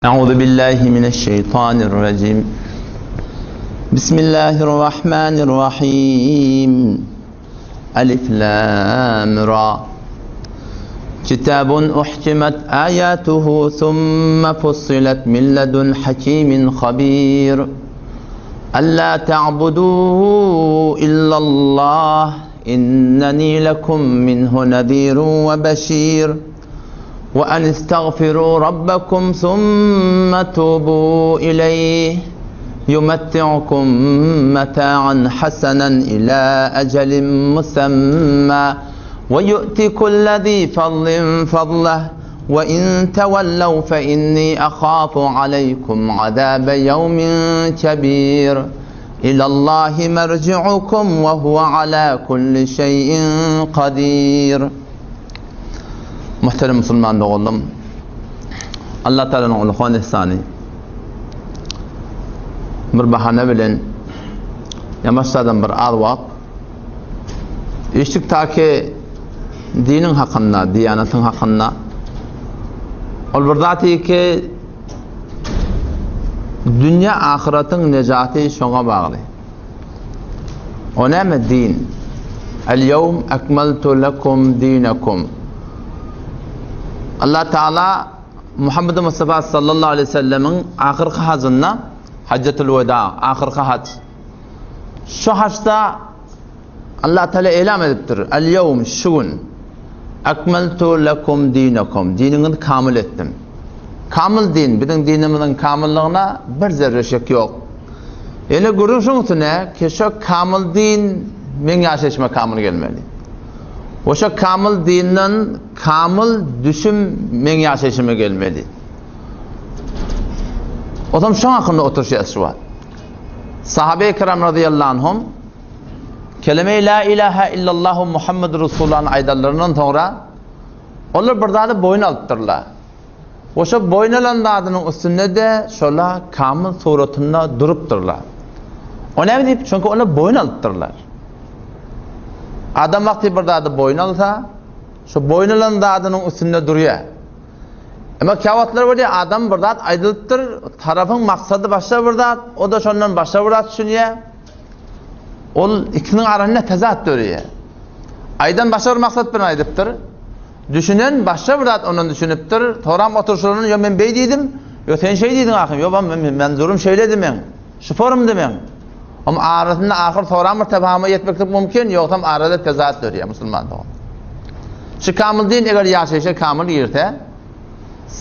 Euzu billahi mineşşeýtanirrajim. Bismillahirrahmanirrahim. Elif lam ra. Kitabun uhkimet ayatuhu thumma fussilet min ledun hakimin habir. Alla ta'budu illallah inneni lekum minhu nezirun ve beşir. وأن استغفروا ربكم ثم توبوا إليه يمتعكم متاعا حسنا إلى أجل مسمى ويؤتي كل ذي فضل فضله وإن تولوا فإني أخاف عليكم عذاب يوم كبير إلى الله مرجعكم وهو على كل شيء قدير Muhterem musulman doganlarym, Allah Taalanyň uly ihsany bir bahana bilen ýamaşladan bir az wagt işlik taki diniň hakynda, diýanatyň hakynda ol bir zat ki dünýä ahyratyň nejaty şoňa bagly. O näme din? El-ýewm ekmeltu lekum dinekum. Allah Taala Muhammed Mustafa sallallahu aleyhi ve sellemiň ahyrky hajynda Hajjatul Weda, ahyrky haj. Şu hajda Allah Taala elam edipdir. El-ýewm şu gün ekmeltu lekum dinekum. Diniňizi kamil etdim. Kamil din, biziň dinimiziň kamilligine bir zerre şek ýok. Ýöne gürrüň şoň üstüne ki şo kamyl din meň ýaşaýşyma kamyl gelmeli. We şo kamyl dinden kamyl düşüm meň ýaşaýşyma gelmeli. Otam şoň hakynda oturşýas şu wagt. Sahabe-i kiram razyýallahu anhum kelime-i la ilaha illallahu Muhammedur Resulullahny aýdanlaryndan soňra olar bir zady boýun alypdyrlar. We şo boýun alan zadynyň üstünde-de şola kamyl suratynda durupdyrlar. O näme diýip? Çünki olar boýun alypdyrlar. Adam wagty bir zady boýun alsa, şo boýun alan zadynyň üstünde durýar. Emma käwagtlar bolýar, adam bir zat aýdylypdyr, tarapyň maksady başga bir zat, o-da şondan başga bir zat düşünýär. Ol ikisiniň arasynda tezat döreýär. Aýdan başga bir maksat bilen aýdypdyr. Düşünen başga bir zat ondan düşünipdir. Soram oturyşlaryndan, ýo men beý diýdim, ýo sen şeý diýdiň ahym, ýo men menzurum şeýledi meň, şu forumdy meň. Om arasynda ahyr soram bir tefahuma ýetmeklik mümkin, ýogsam arada tezat dörýär musulman dogan. Şu kamyl din eger ýaşaýşa kamyl girse,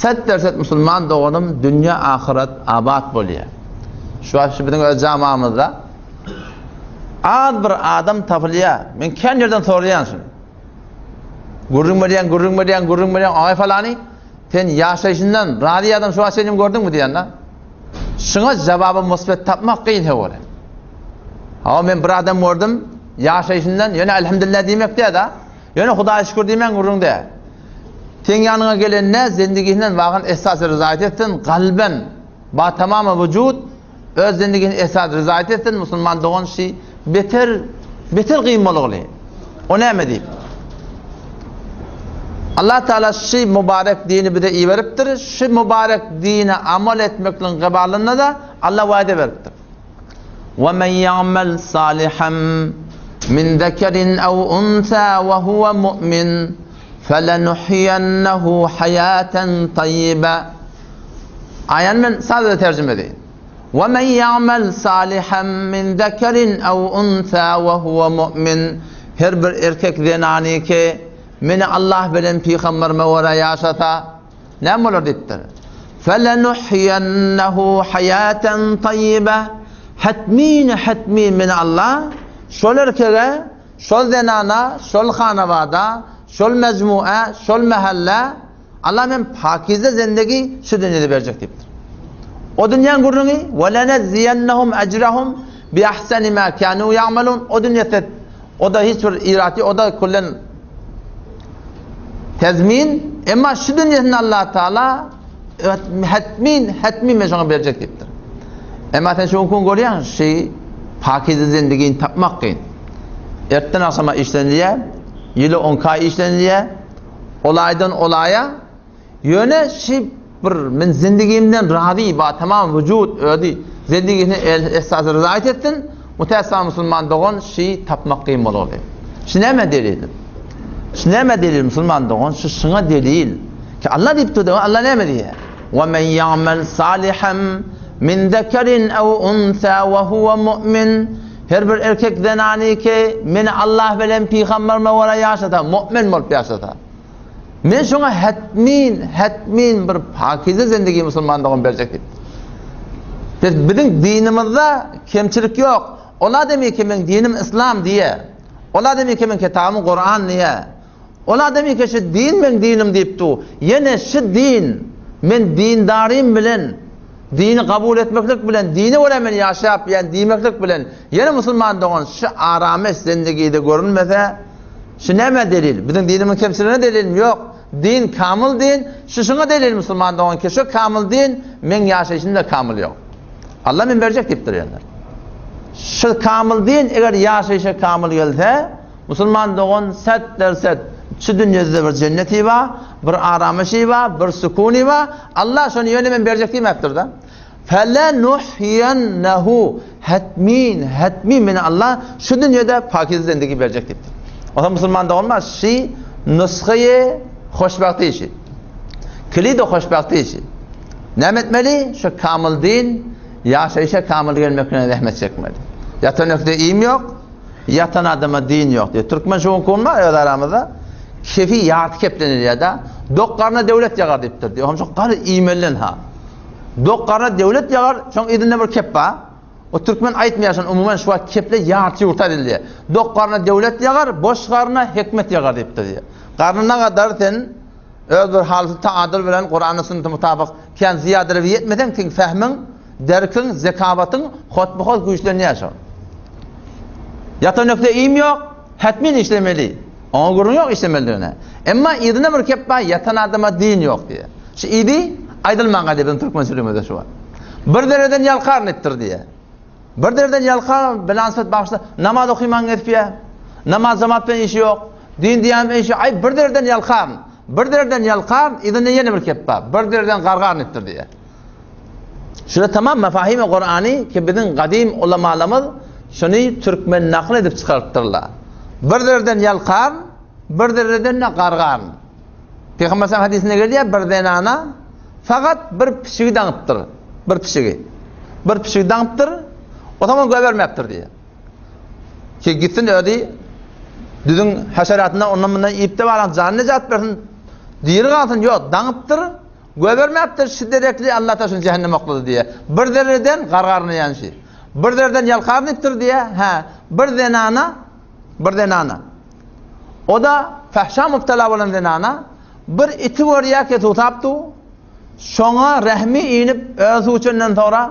set derset musulman doganym dünýä ahyret abat bolýar. Şu wagt şu biziň öz jamamyzda az bir adam tapylýar. Men kän ýerden soraýan şuny. Gürrüň berýän, gürrüň berýän, gürrüň berýän, aý falany, sen ýaşaýşyndan razy adam şu wagt senem gördüňmi diýende, şuňa jawaby musbet tapmak kyn höwre. Hawa men bir adam gördüm, ýaşaýşyndan ýöne elhamdülillah diýmek diýä-da, ýöne Hudaýa şükür diýmän gürrüň dä. Seň ýanyňa gelende zendigisinden wagan esas ryzaýat etsin, galben, ba tamamy wujud, Öz zendigini esas ryzaýat etsin musulman dogan şi beter beter gyn bolugly. O näme diýip? Allah Teala şi mübarek dini bize iberipdir. Şi mübarek dine amal etmekligiň gybalynda da Allah wada beripdir. Ve men ya'mel salihan min zekerin ew unsa ve huve mu'min felenuhyiyennehu hayaten tayyibe. Aýany men sada terjime edeýin. Ve men ya'mel salihan min zekerin ew unsa ve huve mu'min Her bir erkek zenany ki meni Allah bilen pygamberime görä ýaşasa näme bolar diýipdir. Felenuhyiyennehu hayaten tayyibe Hetmin hetmin meni Allah şol erkege şol zenana şol hanabada şol mejmuä şol mähellä Allah men pakize zendegi şu dünýede berjek diýipdir. O dünýäň gürrüňi we lenezziýennehum ejrehum bi ahseni ma kanu ya'malun o dünýede o da hiç bir iraty o da kullen tezmin emma şu dünýesinde Allah Taala hetmin hetmin men şoňa berjek diýipdir. Emma sen şu gün görýäň şu pakize zendigini tapmak kyn. Ertden agşama işlenilýär, ýyly 10 aý işlenilýär. Olaýdan olaýa, ýöne şi. bir men zindigimden razy ba tamam wujud özi zindigisine esasy ryzaýat etsin, mütäessifan musulman dogan şi tapmak kyn boldy. Şi näme delil? Şi näme delil musulman dogan? Şi şuňa delil. Ki Allah diýip durdy, Allah näme diýýär? Wa men ýa'mel salihan min zekerin ew unsa we huwa mu'min. Her bir erkek zenany ki meni Allah bilen pygamberime görä ýaşasa, mu'min bolup ýaşasa. Men şoňa hetmin, hetmin bir pakize zendigi musulman dogan berjek diýip. Biz biziň dinimizde kemçilik ýok. Ol adamy ki meň dinim islam diýe. Ol adamy ki meň kitabym Kuran diýe. Ol adamy ki şu din meň dinim diýip du. Ýene şu din men dindarym bilen dini kabul etmeklik bilen dine görä men ýaşap ýa diýmeklik bilen ýene musulman dogan şu arameş zendigide görünmese Şu nämä delil? Biziň dinimiziň kemçiligine delilmi? Ýok. Din kamyl din. Şu şuňa delil musulman dogan ki şu kamyl din meň ýaşaýşymda kamyl ýok. Allah men berjek diýipdir ýöne. Şu kamyl din eger ýaşaýşa kamyl gelse, musulman dogan set derset şu dünýede bir jenneti bar, bir aramyşy bar, bir sukuny bar. Allah şony ýöne men berjek diýmäpdir-de. Felenuhyiyennehu hetmin, hetmin meni Allah şu dünýede pakize zendigi berjek diýipdir. Onsoň musulman doganlar şi nusgaýy hoşbagty işi. Kilidi hoşbagty işi. Näme etmeli? Şu kamyl din, ýaşaýşa kamyl gelmek bilen zähmet çekmeli. Ýatan ökde iým ýok, ýatan adama din ýok diýip. Türkmen şu gün bar öz aramyzda. Kefi ýarty keplenilýär-de. Dok garna döwlet ýagar diýipdir. Diýip, hem şo gary iýmelinden ha. Dok garna döwlet ýagar, şoň yzynda bir kep bar. O türkmen aýtmaýar şony umuman şu wagt keple ýarty ýurta edildi. Dok garna döwlet ýagar, boş garna hikmet ýagar diýipdir diýýär. Garnyna gadar sen öz bir halysy taadyl bilen Kurana sünnete mutabyk kän zyýadalyk ýetmeseň seň fähmiň, derkiň, zekawatyň hotbuhot güýçlenýär şol. Ýatan ökde iým ýok, hetmin işlemeli. Oňa gürrüň ýok işlemelidigine. Emma yzyna bir kep bar, ýatan adama din ýok diýýär. Şu yzy aýdylman galýar biziň türkmençiligimizde şu wagt. Bir dereden ýalkaryn etdir diýýär. Bir dereden ýalkar, bilansat bagyşla, namaz okyman gezipýär. Namaz jamat bilen işi ýok. Din diýýän bilen işi ýok. Aý bir dereden ýalkaryn. Bir dereden ýalkaryn, yzynda ýene bir kep bar. Bir dereden gargaryn etdir diýýär. Şular tamam mefahimi Kurany ki biziň gadym ulamalarymyz şuny türkmen nakyl edip çykarypdyrlar. Bir dereden ýalkaryn, bir dereden-de gargaryn. Pygamber sallallahu hadysynda gelýär, bir zenana fakat bir pişigi daňypdyr. Bir pişigi. Bir pişigi daňypdyr, o zaman goýbermäpdir diýýär. Ki gitsin özi düzüň haşeratyndan ondan mundan iýip-de baran janyny nejat bersin, diri galsyn, ýok, daňypdyr, Goýbermäpdir şi derekli Alla şuny jähenneme oklady diýýär. Bir zerreden gargarnaýan şi. Bir zerreden ýalkar diýipdir diýýär. Hä, bir zenana, bir zenana. O-da fahşa mübtela bolan zenana bir iti görýär ki suwsap dur. Şoňa rehmi inip öz suw içenden soňra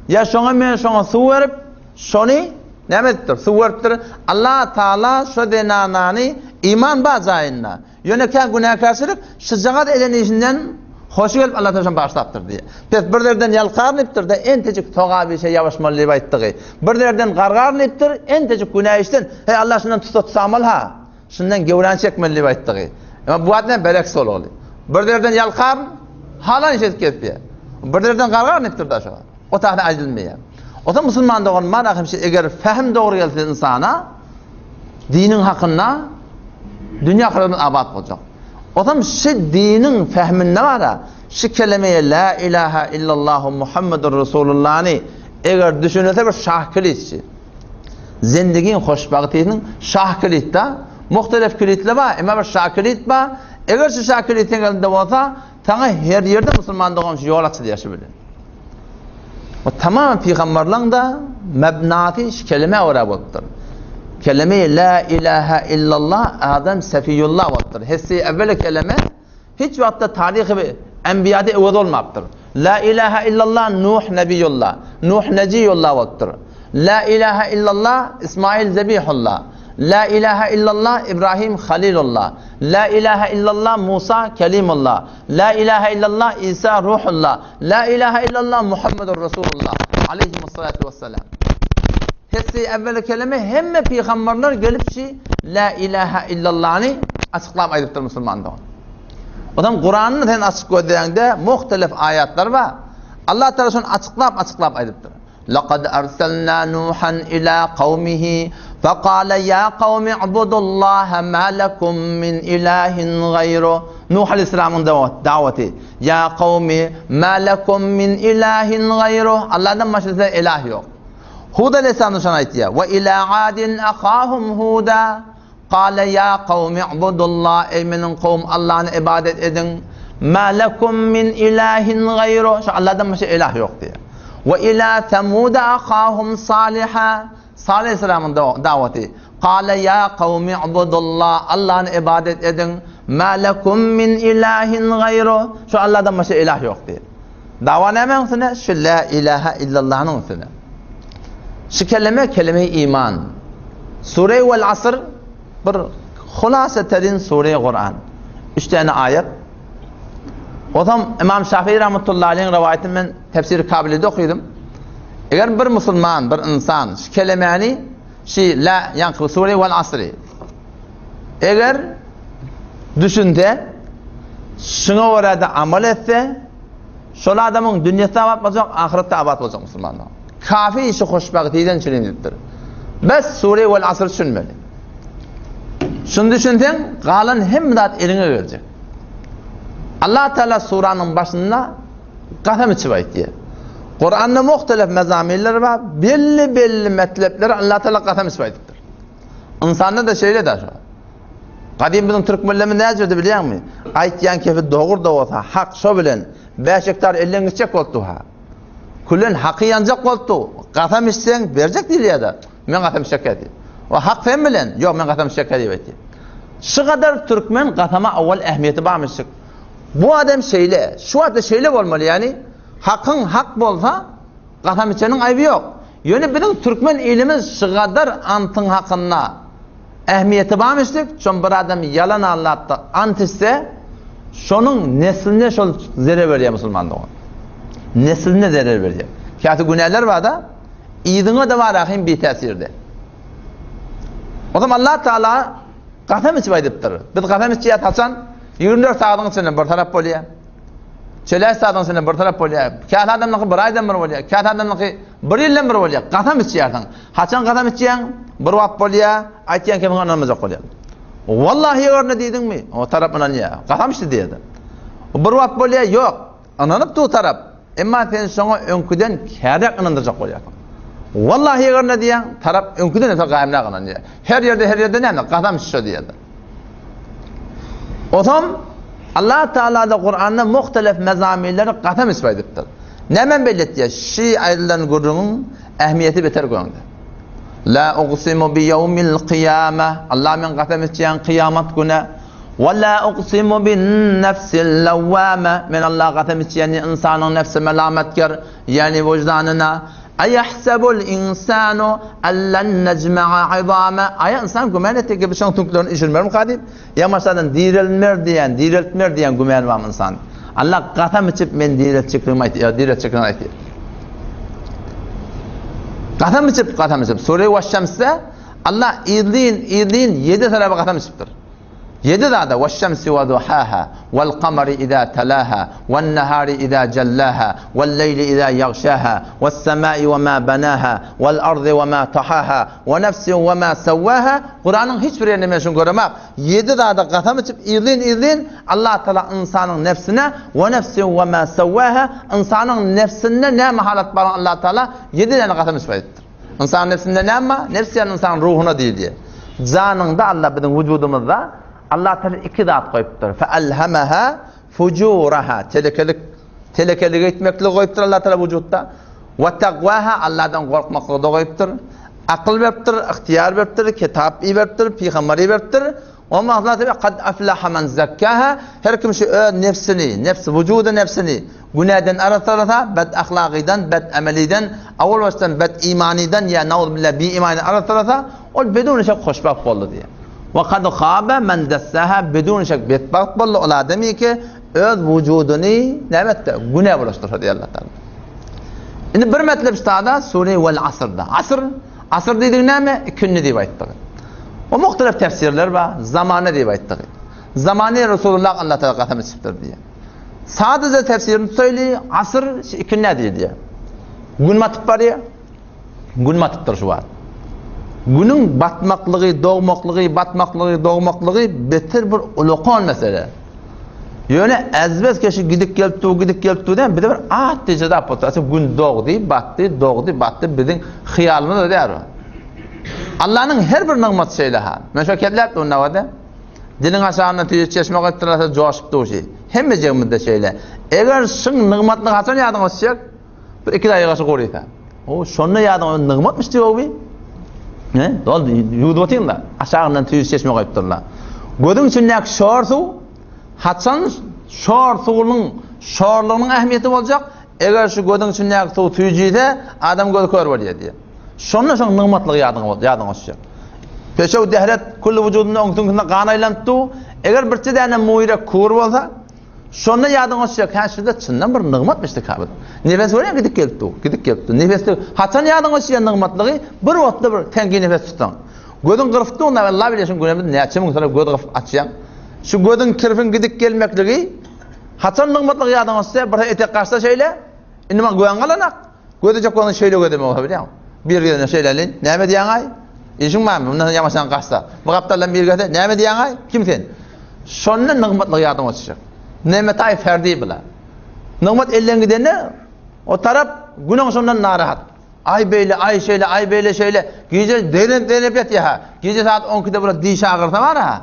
ýa şoňa men şoňa suw berip, şony näme edipdir? Suw beripdir. Allah Taala şo zenanany iman bar jaýynda Ýönekä günäkärçilik şyjagaz eden işinden hoşy gelip Alla tarapyndan bagyşlapdyr diýýär. Pes bir zerden ýalkar diýipdir-de, entejik sogap işe ýabyşmaly diýip aýtdygy. Bir zerden gargar diýipdir, entejik günä işden, heý Alla şundan tutsa tutamaly-ha, şundan gewräni çekmeli diýip aýtdygy. Emma bu wagt näme bereks boldy. Bir zerden ýalkar, halan iş edip gezip diýýär. Bir zerden gargar diýipdir-de şo. O taýda aýdylmaýar. Ozan musulman dogan bar ahim eger fähm dogry gelse ynsana, Diniň hakynda dünýä ahyretimiz abat boljak. Ozam şi diniň fähminde bara, şi kelemeýe la ilaha illallahu Muhammedur Resulullahny eger düşünilse bir şah kilitçi. Zendigiň hoşbagtynyň şah kilitda, muhtelef kilitler bar, emma bir şah kilit bar. Eger şu şah kilit seň elinde bolsa, saňa her ýerde musulman dogan şu ýol açylýar şu bilen. O tamam pygamberleň-de mebnasy şu kelemä görä bolupdyr. Keleme la ilaha illallah adam sefiyullah bolupdyr. Hessi evveli keleme hiç wagtda taryhy enbiýada öwez bolmapdyr. La ilaha illallah Nuh nebiyullah, Nuh neciyullah bolupdyr. La ilaha illallah İsmail zebihullah. La ilaha illallah İbrahim halilullah. La ilaha illallah Musa kelimullah. La ilahe illallah İsa ruhullah. La ilahe illallah Muhammedur Resulullah. Aleyhimussalatu vesselam. Hessi evveli kelime hemme peygamberler gelip şi La ilahe illallah'ny açyklap aýdypdyr musulman dogan. Onam Kuranyny sen açyk gözleýäňde muhtelif aýatlar bar. Allah Teala şony açyklap açyklap aýdypdyr. Laqad arsalna Nuhan ila kawmihi faqala ya kawmi ibudullaha ma lekum min ilahin gaýru. Nuh aleyhisselamyň dawaty. Ya kawmi ma lekum min ilahin gaýru. Allahdan başga size ilah ýok. Hud aleyhisselam da şony aýtýar. Wa ila adin ahahum huda. Kale ýa kawmi i'budullah, eý meniň kowum Allany ybadat ediň, ma lekum min ilahin gaýru, şu Alladan başga ilah ýok diýýär. We ila semuda ahahum saliha, Salyh aleyhisselamyň dawaty, Kale ýa kawmi i'budullah, Allany ybadat ediň, ma lekum min ilahin gaýru, şu Alladan başga ilah ýok diýýär. Dawa nämäň üstüne? Şu la ilaha illallahnyň üstüne. Şu kelime kelime iman. Sure vel asr bir hulasa terin sure Kur'an. Üç tane ayet. Ozam Imam Şafii rahmetullahi aleyhin rivayetin men tefsir Kabilide okudum. Eger bir musulman, bir insan şu kelimeni şu la yankı sure vel asri eger düşünse, şuňa görä-de amal etse, şol adamyň dünýesi abat boljak, ahyretde abat boljak musulmanlar. Kafi işi hoşbagt eden üçin diýipdir. Bes sure vel asr düşünmeli. Şuny düşünseň, galan hemme zat eliňe geljek. Allah Teala suranyň başynda gasam içip aýtýar. Kuranda muhtelif mezaminler bar, belli-belli metlepleri Allah Teala gasam içip aýdypdyr. Ynsanda-da şeýle-dä şo. Gadym biziň türkmenlerimiz näjürdi bilýäňmi? Aýtýan kefi dogry-da bolsa, hak şo bilen bäş gektar elden gitjek bolupdy-ha. Külen haky ýanjak bolupdy. Gasam içseň, berjek diýilýär-de. Men gasam içjek-ä diýip. O hak sen bilen, ýok men gasam içjek-ä diýip aýtýar. Şu gadar türkmen gasama owal ähmiýeti barmyşjyk. Bu adam şeýle, şu wagtda şeýle bolmaly, ýagny hakyň hak bolsa, Kasam içeniň aýby ýok. Ýöne biziň türkmen ilimiz şygadar antyň hakynda ähmiýeti barmyşdyk, şon bir adam ýalan allapda ant içse, şonuň nesline şol zerer berýär musulman dogan. Nesline zerer berýär. Käte günäler barda, yzyňa-da bar ahim bitäsirde. O zaman Allah Teala kasam içip aýdypdyr. Biz kasam içýäs haçan? 24 sagadyň içinde bir tarap bolýar. Çeläş zadyň içinde bir tarap bolýar. Käte adamyňky bir aýdan bir bolýar. Käte adamyňky bir ýyldan bir bolýar. Gasam içýärsiň. Haçan gasam içýäň? Bir wagt bolýar, aýtýan kemiňe ynanmajak bolýar. Wallahi görne diýdiňmi? O tarap ynanýar. Gasam içdi diýýär. Bir wagt bolýar, ýok. Ynanyp dur tarap. Emma sen şoňa öňküden käräk ynandyrjak bolýarsyň. Wallahi görne diýýäň, tarap öňküden öte gaýymrak ynanýar. Her ýerde, her ýerde näme? Gasam içdi diýýär. Otam Allah Teala da Kur'anda muhtelif mezaminleri gasam içip aýdypdyr. Näme belli etýär? Şi aýdylan gürrüňiň ähmiýeti beter göňde. La uqsimu bi ýewmil kyýame. Allah men gasam içýän kyýamat güne. Wa la uqsimu bin nefsil lawwame. Men Allah gasam içýän ynsanyň nefsi melametker, ýagny wyždanyna. Eýehsebul insanu en len nejme'a izame. Aýa ynsan güman etdi ki, biz şoň süňklerini üýşürmermika diýip, ýa maşadan direlmer diýen, direltmer diýen güman barmy ynsan? Allah gasam içip men direltjekligimi aýtýar, direltjekligini aýtýar. Gasam içip, gasam içip. Sure Weş-Şemsde Allah yzlyn, yzlyn ýedi tarapa gasam içipdir. Ýedi zada, Weş-şemsi we duhaha, wel-kamary iza talaha, wen-nahari iza jallaha, wel-leýli iza ýagşaha, wes-semai we ma banaha, wel-ardy we ma tahaha, we nefsin we ma sawwaha, Kuranyň hiç bir ýerinde men şuny göremak. Ýedi zada kasam içip yzlyn-yzlyn Allah Taala ynsanyň nefsine, we nefsin we ma sawwaha, ynsanyň nefsinde näme halat bar Allah Taala ýedi däne kasam içip aýdypdyr. Ynsan nebsinde näme bar? Nebs ýagny ynsan ruhuna diýilýär. Janyňda Allah biziň wujudymyzda Allah Taala iki zat goýupdyr. Fe alhamaha fujuraha. Telekelik telekelik etmekligi goýupdyr Allah Taala wujudda. We taqwaha Allahdan gorkmaklygy da goýupdyr. Akyl beripdir, ygtyýar beripdir, kitap iberipdir, pygamber iberipdir. Oňa Allah Teala kad aflaha men zakkaha her kim şu öz nefsini, nefs wujudy nefsini günäden arassalasa, bed ahlagydan, bed ameliden, awal başdan bed imanydan ýa nauzbillah bi imanydan arassalasa, ol bedun şek hoşbagt boldy diýýär. We kad khaba men dassaha bedun şek betbagt boldy ol adamy ki öz wujudyny näme etdi? Günä bulaşdyrsa diýýär Allah Teala. Indi bir metlep ştada sure vel asrda. Asr Asyr diýdigi näme? Ikindi diýip aýtdygy. O muhtelef tefsirler bar, zamana diýip aýtdygy. Zamany Resulullah Allah Tagala kasam içipdir diýýär. Sadaja tefsirini tutaýly, asyr şu ikindä diýilýär. Gün batyp barýar. Gün batypdyr şu wagt. Günüň batmaklygy, dogmaklygy, batmaklygy, dogmaklygy beter bir ulakan mesele. Ýöne ezbez keşi gidip gelip dur, gidip gelip dur diýen bize bir at diýje zat bolsa, gün dogdy, batdy, dogdy, batdy biziň hyýalymyzda däl. Allanyň her bir nygmaty şeýle ha. Men şo kelläp dur nawada. Diliň aşagyndan tüýs çeşme gaýtdyrarsa joşup duşy. Hemmejigimizde şeýle. Eger şyň nygmatlygy haçan ýadyňa düşjek? Bir iki daýygaşy gorysa. O şonda ýadyňa nygmatmyş diýip bi. Ne? Doldy, ýuwdup otyň-da. Aşagyndan tüýs çeşme gaýypdyrlar. Gözüň içindäki şor suw haçan şor suwunyň şorlugynyň ähmiýeti boljak? Eger şu gözüň içindäki suw süýjüse, adam gözi kör bolýar diýýär. Şonda şoň nygmatlygy ýadyňa ýadyňa düşýär. Peşew dehret külli wujudynda oň süňkünde gan aýlanyp dur. Eger birçe däne muýrek kur bolsa, şonda ýadyňa düşýär, hä şurada çyndan bir nygmatmyşdy kabyl. Nefes görýän gidip gelip dur, gidip gelip dur. Nefesli haçan ýadyňa düşýär nygmatlygy? Bir wagtda bir teňki nefes tutsaň. Gözüň gyrpyp dur, Allah bilýär şuň günämiz näçe müň sene göz gypyp açýaň. Şu gözüň kirpiň gidip gelmekligi Haçan nygmatlyk ýadyňa düşse, bir etek gaçsa şeýle, indi maňa göwün galanak. Gözlejek bolsaň şeýle gözleme bolsa bilýäňmi? Bir gezene şeýle, näme diýýäň-aý? Işiň barmy? Mundan soň ýamaşaň gaçsa. Bu gapdaldan bir gelse, näme diýýäň-aý? Kim sen? Şonda nygmatlyk ýadyňa düşjek. Nemetaý ferdi bula. Nygmat elden gidende, o tarap günüň şondan narahat. Aý beýle, aý şeýle, aý beýle şeýle. Gije denep-denep ýatýar-ha. Gije sagat on ikide bir diş agyrsa bar-a.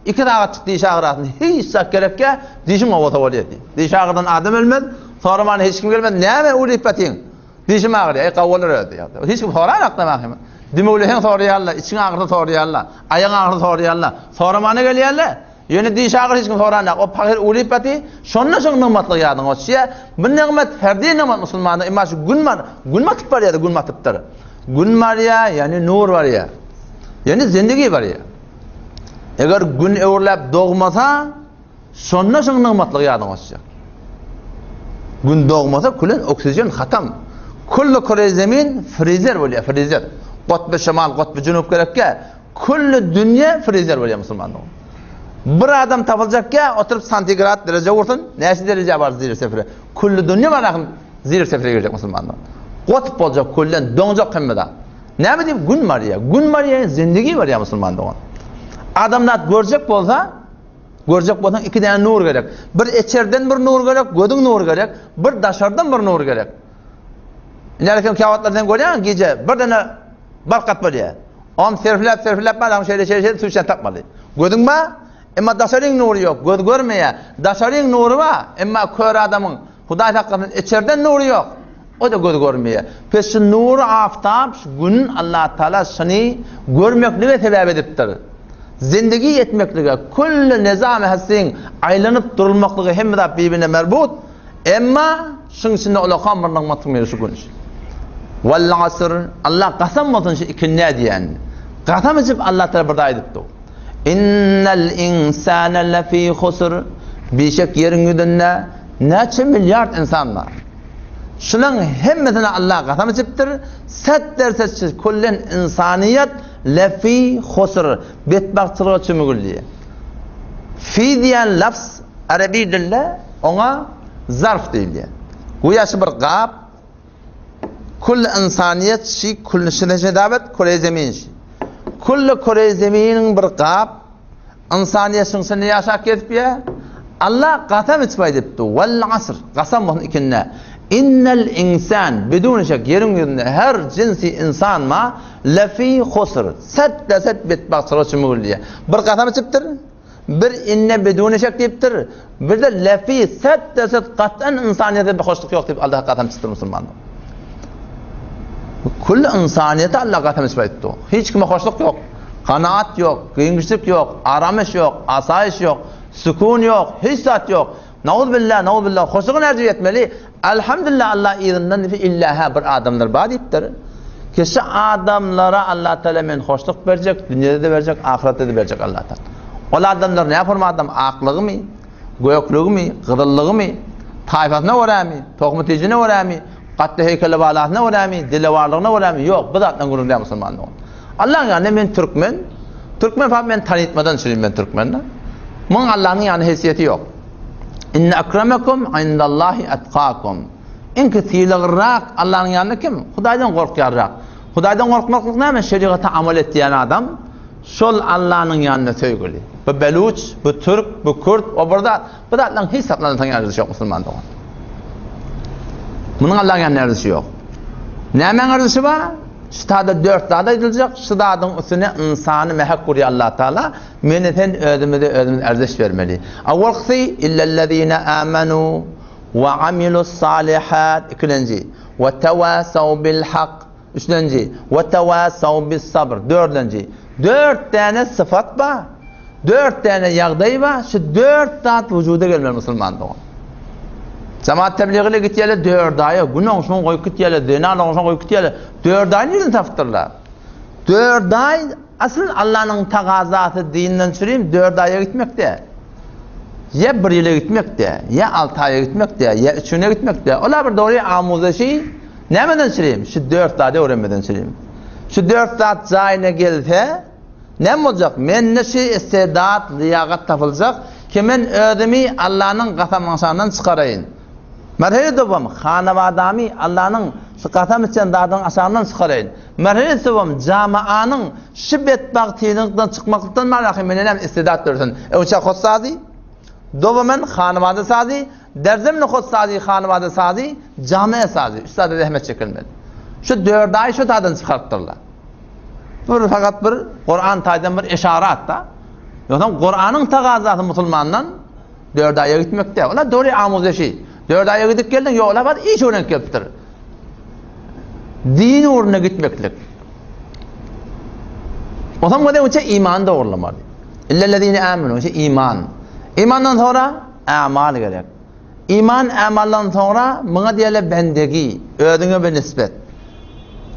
Iki sagatjyk diş agyrasyn. Hiç zat gerekýä, dişiň owasa bolýar diý. Diş agyrdan adam ölmez, soramana hiç kim gelmez. Näme ulyp ýatyň? Dişim agyrýar. Eý, gawy bolar özi diýýär. Hiç kim soranok-da maňa. Dümewleseň soraýarlar, içiň agyrsa soraýarlar, aýagyň agyrsa soraýarlar. Soramana gelýärler. Ýöne diş agyr hiç kim soranok. O pahyr ulyp ýaty, şonda şoň nygmatlygy ýadyňa düşýär. Bu nygmat ferdi nygmat musulmanda. Emma şu gün bar, gün batyp barýar, gün batypdyr. Gün barýar, ýagny nur barýar. Ýagny zindigi barýar. Eger gün öwrüläp dogmasa, şonda şoň nygmatlygy ýadyňa düşjek. Gün dogmasa külen oksigen hatam. Külli küre zemin frizer bolýar, frizer. Gotby şemal, gotby junup gerekkä, külli dünýe frizer bolýar musulmanlar. Bir adam tapyljakkä, oturyp santigrad dereje ursun, näçe dereje bar zir sefre. Külli dünýe bar ahym zir sefre girjek musulmanlar. Gotup boljak küllen doňjak hemme zat. Näme diýip gün barýar? Gün barýar, zindigi barýar musulman dogan. Adamzat görjek bolsa, görjek bolsaň iki däne nur gerek. Bir içerden bir nur gerek, gözüň nury gerek, bir daşardan bir nur gerek. Indi käwagtlar sen görýäň gije bir däne barkat bolýar. Om serfläp serfläp adam şeýle şeýle şeýle suw tapmaly. Gözüň bar, emma daşaryň nury ýok, göz görmeýär. Daşaryň nury bar, emma kör adamyň Hudaý saklasyn, içerden nury ýok. O-da göz görmeýär. Pes şu nury aftap, şu gün Allatagala şuny görmeklige sebäp edipdir. Zindigi etmeklige, külli nezamy hasyň aýlanyp durulmaklygy hemme zat bir-birine merbut. Emma şuň içinde ulakan bir nygmatyň biri şu gün. Wal asr, Allah kasam bolsun şu ikindä diýen. Kasam içip Allatagala bir zat aýdypdy. Innel insane lefi husr. Bişek ýeriň ýüzünde näçe milliard ynsan bar. Şulaň hemmesine Allah kasam içipdir. Set derse kullen insaniýet lefi husr. Betbagtçylyga çümügildi. Fi diýen lafz arabi dilde oňa zarf diýilýär. Güýä şu bir gap Külli ynsanyýet şi külli şine şedabet küre zemin şi. Külli küre zeminiň bir gap ynsanyýet şiň içinde ýaşap gezip ýa. Allah gasam içip aýdypdy. Wal asr gasam bolsun ikinde. Innel insan bidun şek ýeriň ýüzünde her jinsi insan ma lefi husr. Set de set betbagtçylyga çümügildi. Bir gasam içipdir. Bir inne biduni şek diýipdir. Bir-de lefi set-de-set gat'an ynsanyýete bir hoşluk ýok diýip Allah kasam içipdir musulmanlar. Külli ynsanyýete Allah kasam içip aýtdy. Hiç kime hoşluk ýok. Kanaat ýok, giňişlik ýok, aramyş ýok, asaýyş ýok, sükun ýok, hiç zat ýok. Nauzbillah, nauzbillah, hoşlugy nädip ýetmeli? Elhamdülillah Allah yzyndan diýip illa bir adamlar bar diýipdir. Kişi adamlara Allah Teala men hoşluk berjek, dünýede de berjek, ahyretde de berjek Allah Teala. Ol adamlar näme forma adam? Aklygymy, göklügimi, gyzyllygymy, taýfasyna görämi, tohum-tijine görämi, gatly heýkeli balasyna görämi, dilewarlygyna görämi? Ýok, bu zatdan gürrüň däl musulman dogan. Allaň ýanynda men türkmen, türkmen fap men tanytmadan çürim men türkmen. Muň Allanyň ýanynda hesiýeti ýok. Inne akramakum indallahi etkakum. Iň ki sylaglyrak Allanyň ýanynda kim? Hudaýdan gorkýarrak. Hudaýdan gorkmaklyk näme? Şerigata amal etýän adam şol Allanyň ýanynda söýgüli. Bu beluç, bu türk, bu kürt, o bir zat. Bu zatlaryň hiç zatlaryň saňa ýardysy ýok musulman dogan. Munuň Allaň ýanynda ýardysy ýok. Nämäň ýardysy bar? Şu tada dört zat aýdyljak, şu zadyň üstüne ynsany mähek gurýar Allah Taala. Meni sen özümize özümiz ärdeş bermeli. Awalkysy illellezine amanu we amilus salihat ikilenji we tewasaw bil hak Üçlenji, we tewasaw bis sabr. Dördlenji, dört däne syfat bar, dört däne ýagdaý bar, şu dört zat wujuda gelmeli musulman dogan. Jemaat tebligy ile gitýärler dört aýa, gün oňşuň goýup gitýärler, zenan oňşuň goýup gitýärler. Dört aý nirden tapypdyrlar? Dört aý asyl Allanyň tagazasy dinden çürim dört aýa gitmekde. Ýa bir ýyla gitmekde, ýa alty aýa gitmekde, ýa üç güne gitmekde. Olar bir dogry amuzeşi Nämeden çürim? Şu dört zady öwrenmeden çürim. Şu dört zat jaýyna gelse, näme boljak? Mende şu istedat, lyýagat tapyljak ki, men özümi Allanyň gasamynyň şanyndan çykaraýyn. Merhele dowam, hanabadamy Allanyň şu gasam içen zadynyň aşagyndan çykaraýyn. Merhele dowam, jamaanyň şu betbagtçylykdan çykmaklykdan baraka mende näme istedat dörsin? Öwçä hossazy, dowamen hanabada sazy, Derzemli hot sazy, hanybada sazy, jame sazy, üç zada zähmet çekilmeli. Şu dört aý şu taýdan çykarypdyrlar. Bu fakat bir Kur'an taýdan bir eşarat da. Ýogsam Kur'anyň tagazasy musulmandan dört aýa gitmekde. Olar dogry amuzeşi. Dört aýa gidip geldiň, ýok, olar bar iş öwrenip gelipdir. Din ugruna gitmeklik. Onsoň gözüň içe iman dogrulamaly. Illellezine amenu, iman. Imandan sonra Ämal gerek. Iman ämaldan soňra muňa diýerler bendegi, özüňe bir nisbet.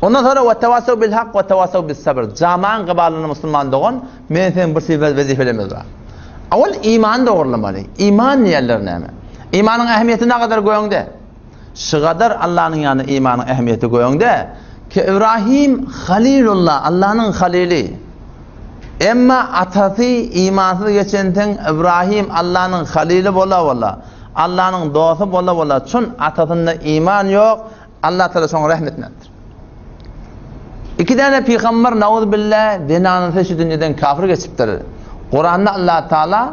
Ondan soňra we tewasaw bil hak we tewasaw bis sabr. Jamaň gybalynda musulman dogan, men seň bir sibet wezifelemiz bar. Awal iman dogrulamaly. Iman diýerler näme? Imanyň ähmiýeti nagadar göňde. Şygadar Allanyň ýanynda imanyň ähmiýeti göňde ki Ibrahim Halilullah, Allanyň Halili. Emma atasy imansyz geçensoň Ibrahim Allanyň Halili bola-bola, Allanyň dosty bola-bola çün atasynda iman ýok, Allah Tagala şoňa rehm etmändir. Iki däne pygamber nauzubilla zenanasy şu dünýeden kafir geçipdir. Kuranda Allah Tagala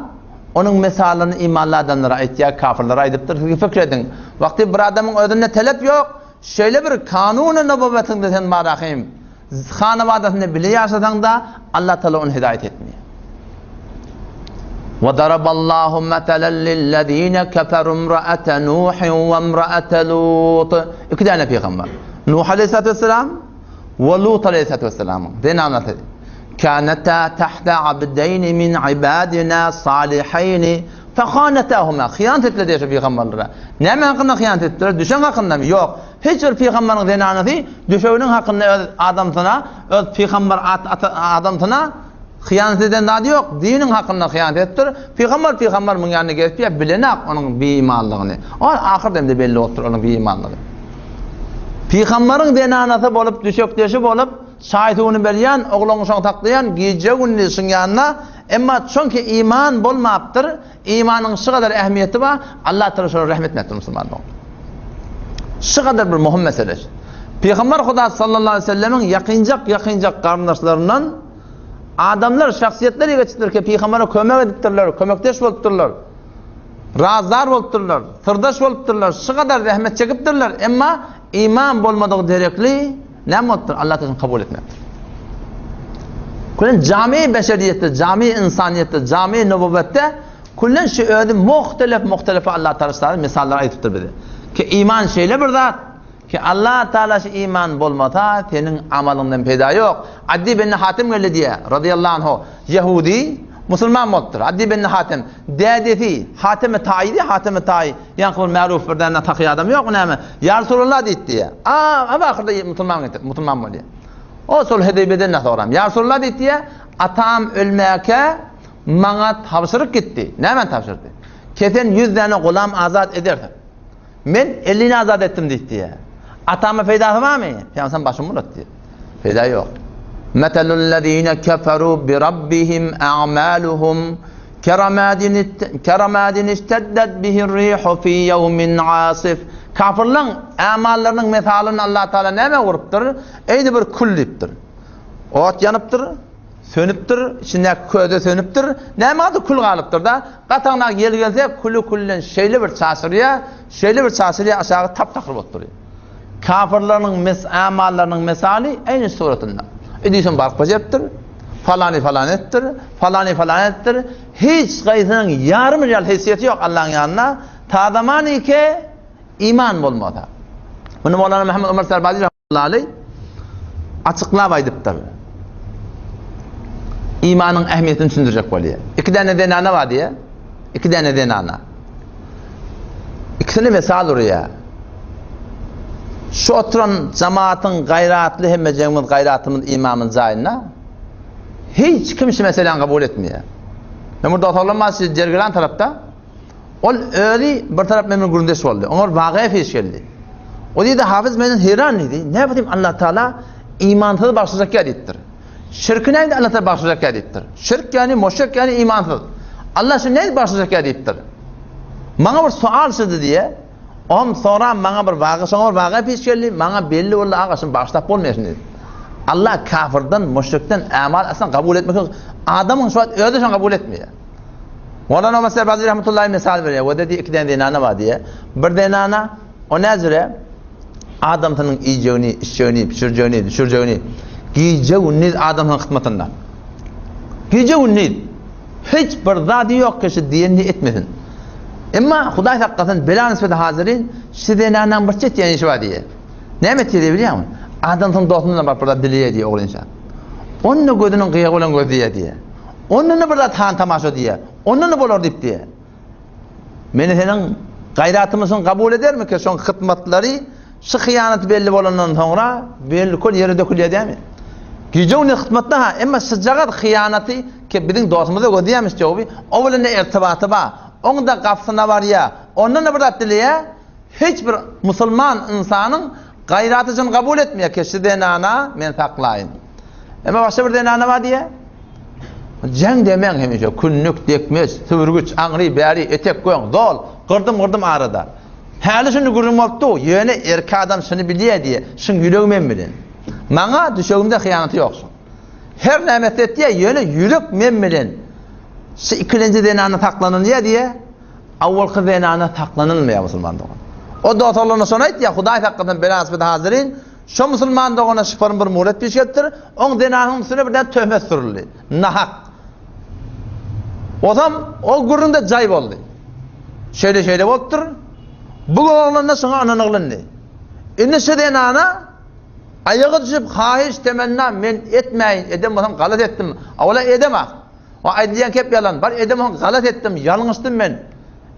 Onuň mysalyny imanly adamlara aýtýar, kafirlere aýdypdyr. Siz pikir ediň. Wagty bir adamyň özünde telep ýok, şeýle bir kanuny nubowwetiňde sen barahym, hanabadasynda bile ýaşasaň-da, Allah Taala ony hidaýat etmeýär. Wa daraballahu matalan lillezine kafaru imra'ata Nuhin we imra'ata Lut. Iki däne pygamber. Nuh aleyhissalatu vesselam we Lut aleyhissalatu vesselamyň zenanasy. Kanata tahta abdeýni min ibadina saliheýni fehanatahuma. Hyýanat etdiler diýýär şu pygamberlere. Näme hakynda hyýanat etdiler? Düşeň hakyndamy? Ýok. Hiç bir pygamberiň zenanasy düşeginiň hakynda öz adamsyna, öz pygamber adamsyna hyýanat eden zady ýok. Diniň hakynda hyýanat edipdir. Pygamber pygamber muň ýanyna gelip diýýär, bilenak onuň biimanlygyny. Ol ahyr demde belli bolupdyr onuň biimanlygy. Pygamberiň zenanasy bolup, düşekdeşi bolup, Çaý-suwuny berýän, oglan-uşagyny saklaýan, gije-gündiz şuň ýanynda, emma çünki iman bolmapdyr, imanyň şu gadar ähmiýeti bar, Allah Tagala şolara rehmet etmändir musulman dogan. Şu gadar bir möhüm mesele. Pygamber Huda sallallahu aleyhi ve sellemiň ýakynjak-ýakynjak garyndaşlaryndan adamlar, şahsyýetler ýüze çykypdyr ki, pygambere kömek edipdirler, kömekdeş bolupdyrlar. Razdar bolupdyrlar, syrdaş bolupdyrlar, şu gadar zähmet çekipdirler, emma iman bolmadygy derekli Näme bolupdyr? Allah tarapyndan kabul etmekdir. Küllen jami beşeriýetde, jami ynsanyýetde, jami nububetde küllen şu özi muhtelef muhtelef Allah tarapyndan misallar aýdypdyr bize. Ki iman şeýle bir zat ki Allah Taala şu iman bolmasa seniň amalyňdan peýda ýok. Addi bin Hatim geldi diýe, radiyallahu anhu, Ýehudi musulman bolupdyr. Addi bin Hatim dädesi Hatim Taýy, Hatim Taýy Ýaňky bir märuf bir däne taky adam ýokmy näme? Ýa Resulallah diýip diýýär. A, a ahyrda musulman getir, musulman bolýar. O sulh Hudeýbeden näme soram? Ýa Resulallah diýip diýýär. Atam ölmäkä maňa tabşyryk gitdi. Näme tabşyrdy? Kesen 100 däne gulam azat edersiň. Men 50-ni azat etdim diýip diýýär. Atama peýdasy barmy? Pygamber başymy bulat diýýär. Peýda ýok. Metelul lezine keferu bi rabbihim a'maluhum. Keramadin işteddet bihir rihu fi ýewmin asif. Kafirleň amallarynyň mysalyny Allah Taala näme gurupdyr? Eýni bir kül diýipdir. Ot ýanypdyr, sönüpdir, içindäki köze sönüpdir. Näme galdy? Kül galypdyr-da. Gataňnak ýel gelse, küli külden şeýle bir çaşyrýar, şeýle bir çaşyrýar, aşagy tap-takyr bolup durýar. Kafirleriniň mes amallarynyň mysaly eýni suratynda. Edison baryp bejeripdir, falany falan etdir, falany falan etdir. Hiç gaýsynyň ýarym real heýsiýeti ýok Allaň ýanynda. Ta zamanike iman bolmasa. Muny Mowlana Muhammed Omar Serbazi rahmetullahi aleý açyklap aýdypdyr. Imanyň ähmiýetini düşündirjek bolýar. Iki däne zenana bar diýýär. Iki däne zenana. Ikisini mesal urýar. Şu oturan jamatyň gaýratly hemmejegimiz gaýratymyz imamyz jaýynda. Hiç kim şu meseläni kabul etmeýär. Men burada oturlan bar şu Jergiran tarapda. Ol özi bir tarap meniň gürrüňdeş boldy. Oňa bir wagyýa peş geldi. O diýdi, Hafyz menden heýran diýdi. Näme diýim Allah Taala imansyz bagşlajak ýa diýipdir. Şirki näme Allah Taala bagşlajak ýa diýipdir. Şirk ýani müşrik ýani imansyz. Allah şu näme bagşlajak ýa diýipdir. Maňa bir sual şydy diýe. Om soňra maňa bir wagyýa, soňra bir wagyýa peş geldi. Maňa belli boldy aga şuny bagşlap bolmaýar şuny diýdi. Allah kafirden, müşrikden amal aslan kabul etmek adamyň şu wagt özi şony kabul etmeýär. Mowlana Omar Serbazy rahmetullahi mysal berýär. O dedi iki däne zenana bar diýýär. Bir zenana o näzire adamsynyň iýjegini, içjegini, pişirjegini, düşürjegini gije gündiz adamsynyň hyzmatynda. Gije gündiz hiç bir zady ýok ki şu diýenini etmesin. Emma Hudaý saklasyn bela nisbeti hazirin şu zenanaň bir çetýän işi bar diýýär. Näme etýär diýip bilýärmi? Adamsynyň dostundan baryp bir zat dileýär diýýär ogul inşa. Onda gözüniň gyýagy bilen gözleýär diýýär. Onda-da bir zat han-tamaşa diýýär. Onda-da bolar diýip diýýär. Meni seniň gaýratymysyň kabul edermikä şoň hytmatlary şu hyýanaty belli bolandan soňra belli-kül ýere dökülýär dämi? Gije-gündiz hytmatda ha, emma şujagaz hyýanaty ki biziň dostumyza gözleýärmiş jogaby, o bilen-de irtibaty bar. Oň-da gapysyna barýar, ondan-da bir zat dileýär. Hiç bir musulman ynsanyň gaýraty jyn kabul etmeýär ki, şu zenana men saklaýyn. Emma başga bir zenana bar diýýär. Jeň demeň hemişe künnük, dekmeç, sübürgiç, aňry, bäri, etek göň, zol, gyrdym-gyrdym arada. Häli şuny gürrüň bolup dur, ýöne erkek adam şuny bilýär diýýär, şuň ýüregi men bilen. Maňa düşegimde hyýanaty ýok şuň. Her näme etse etýär, ýöne ýürek men bilen. Şu ikilenji zenana saklanylýar diýýär. Awalky zenana saklanylmaýar musulman dogan. O dost oglana şony aýtýar, Hudaý saklasyn belasbet hazyrin, şo musulman dogana şyparyn bir muret piş gelipdir, oň zenanyň üstüne birden töhmet sürüldi. Nahak. Osam o gürrüňde jaý boldy. Şeýle-şeýle bolupdyr. Bu oglanda şoňa ynanygylyndy. Indi şu zenana aýaga düşüp haýyş temenna men etmäýin, eden bolsam galat etdim. Awala edemah. O aýdylýan kep ýalan. Bar edemok, galat etdim, ýalňyşdym men.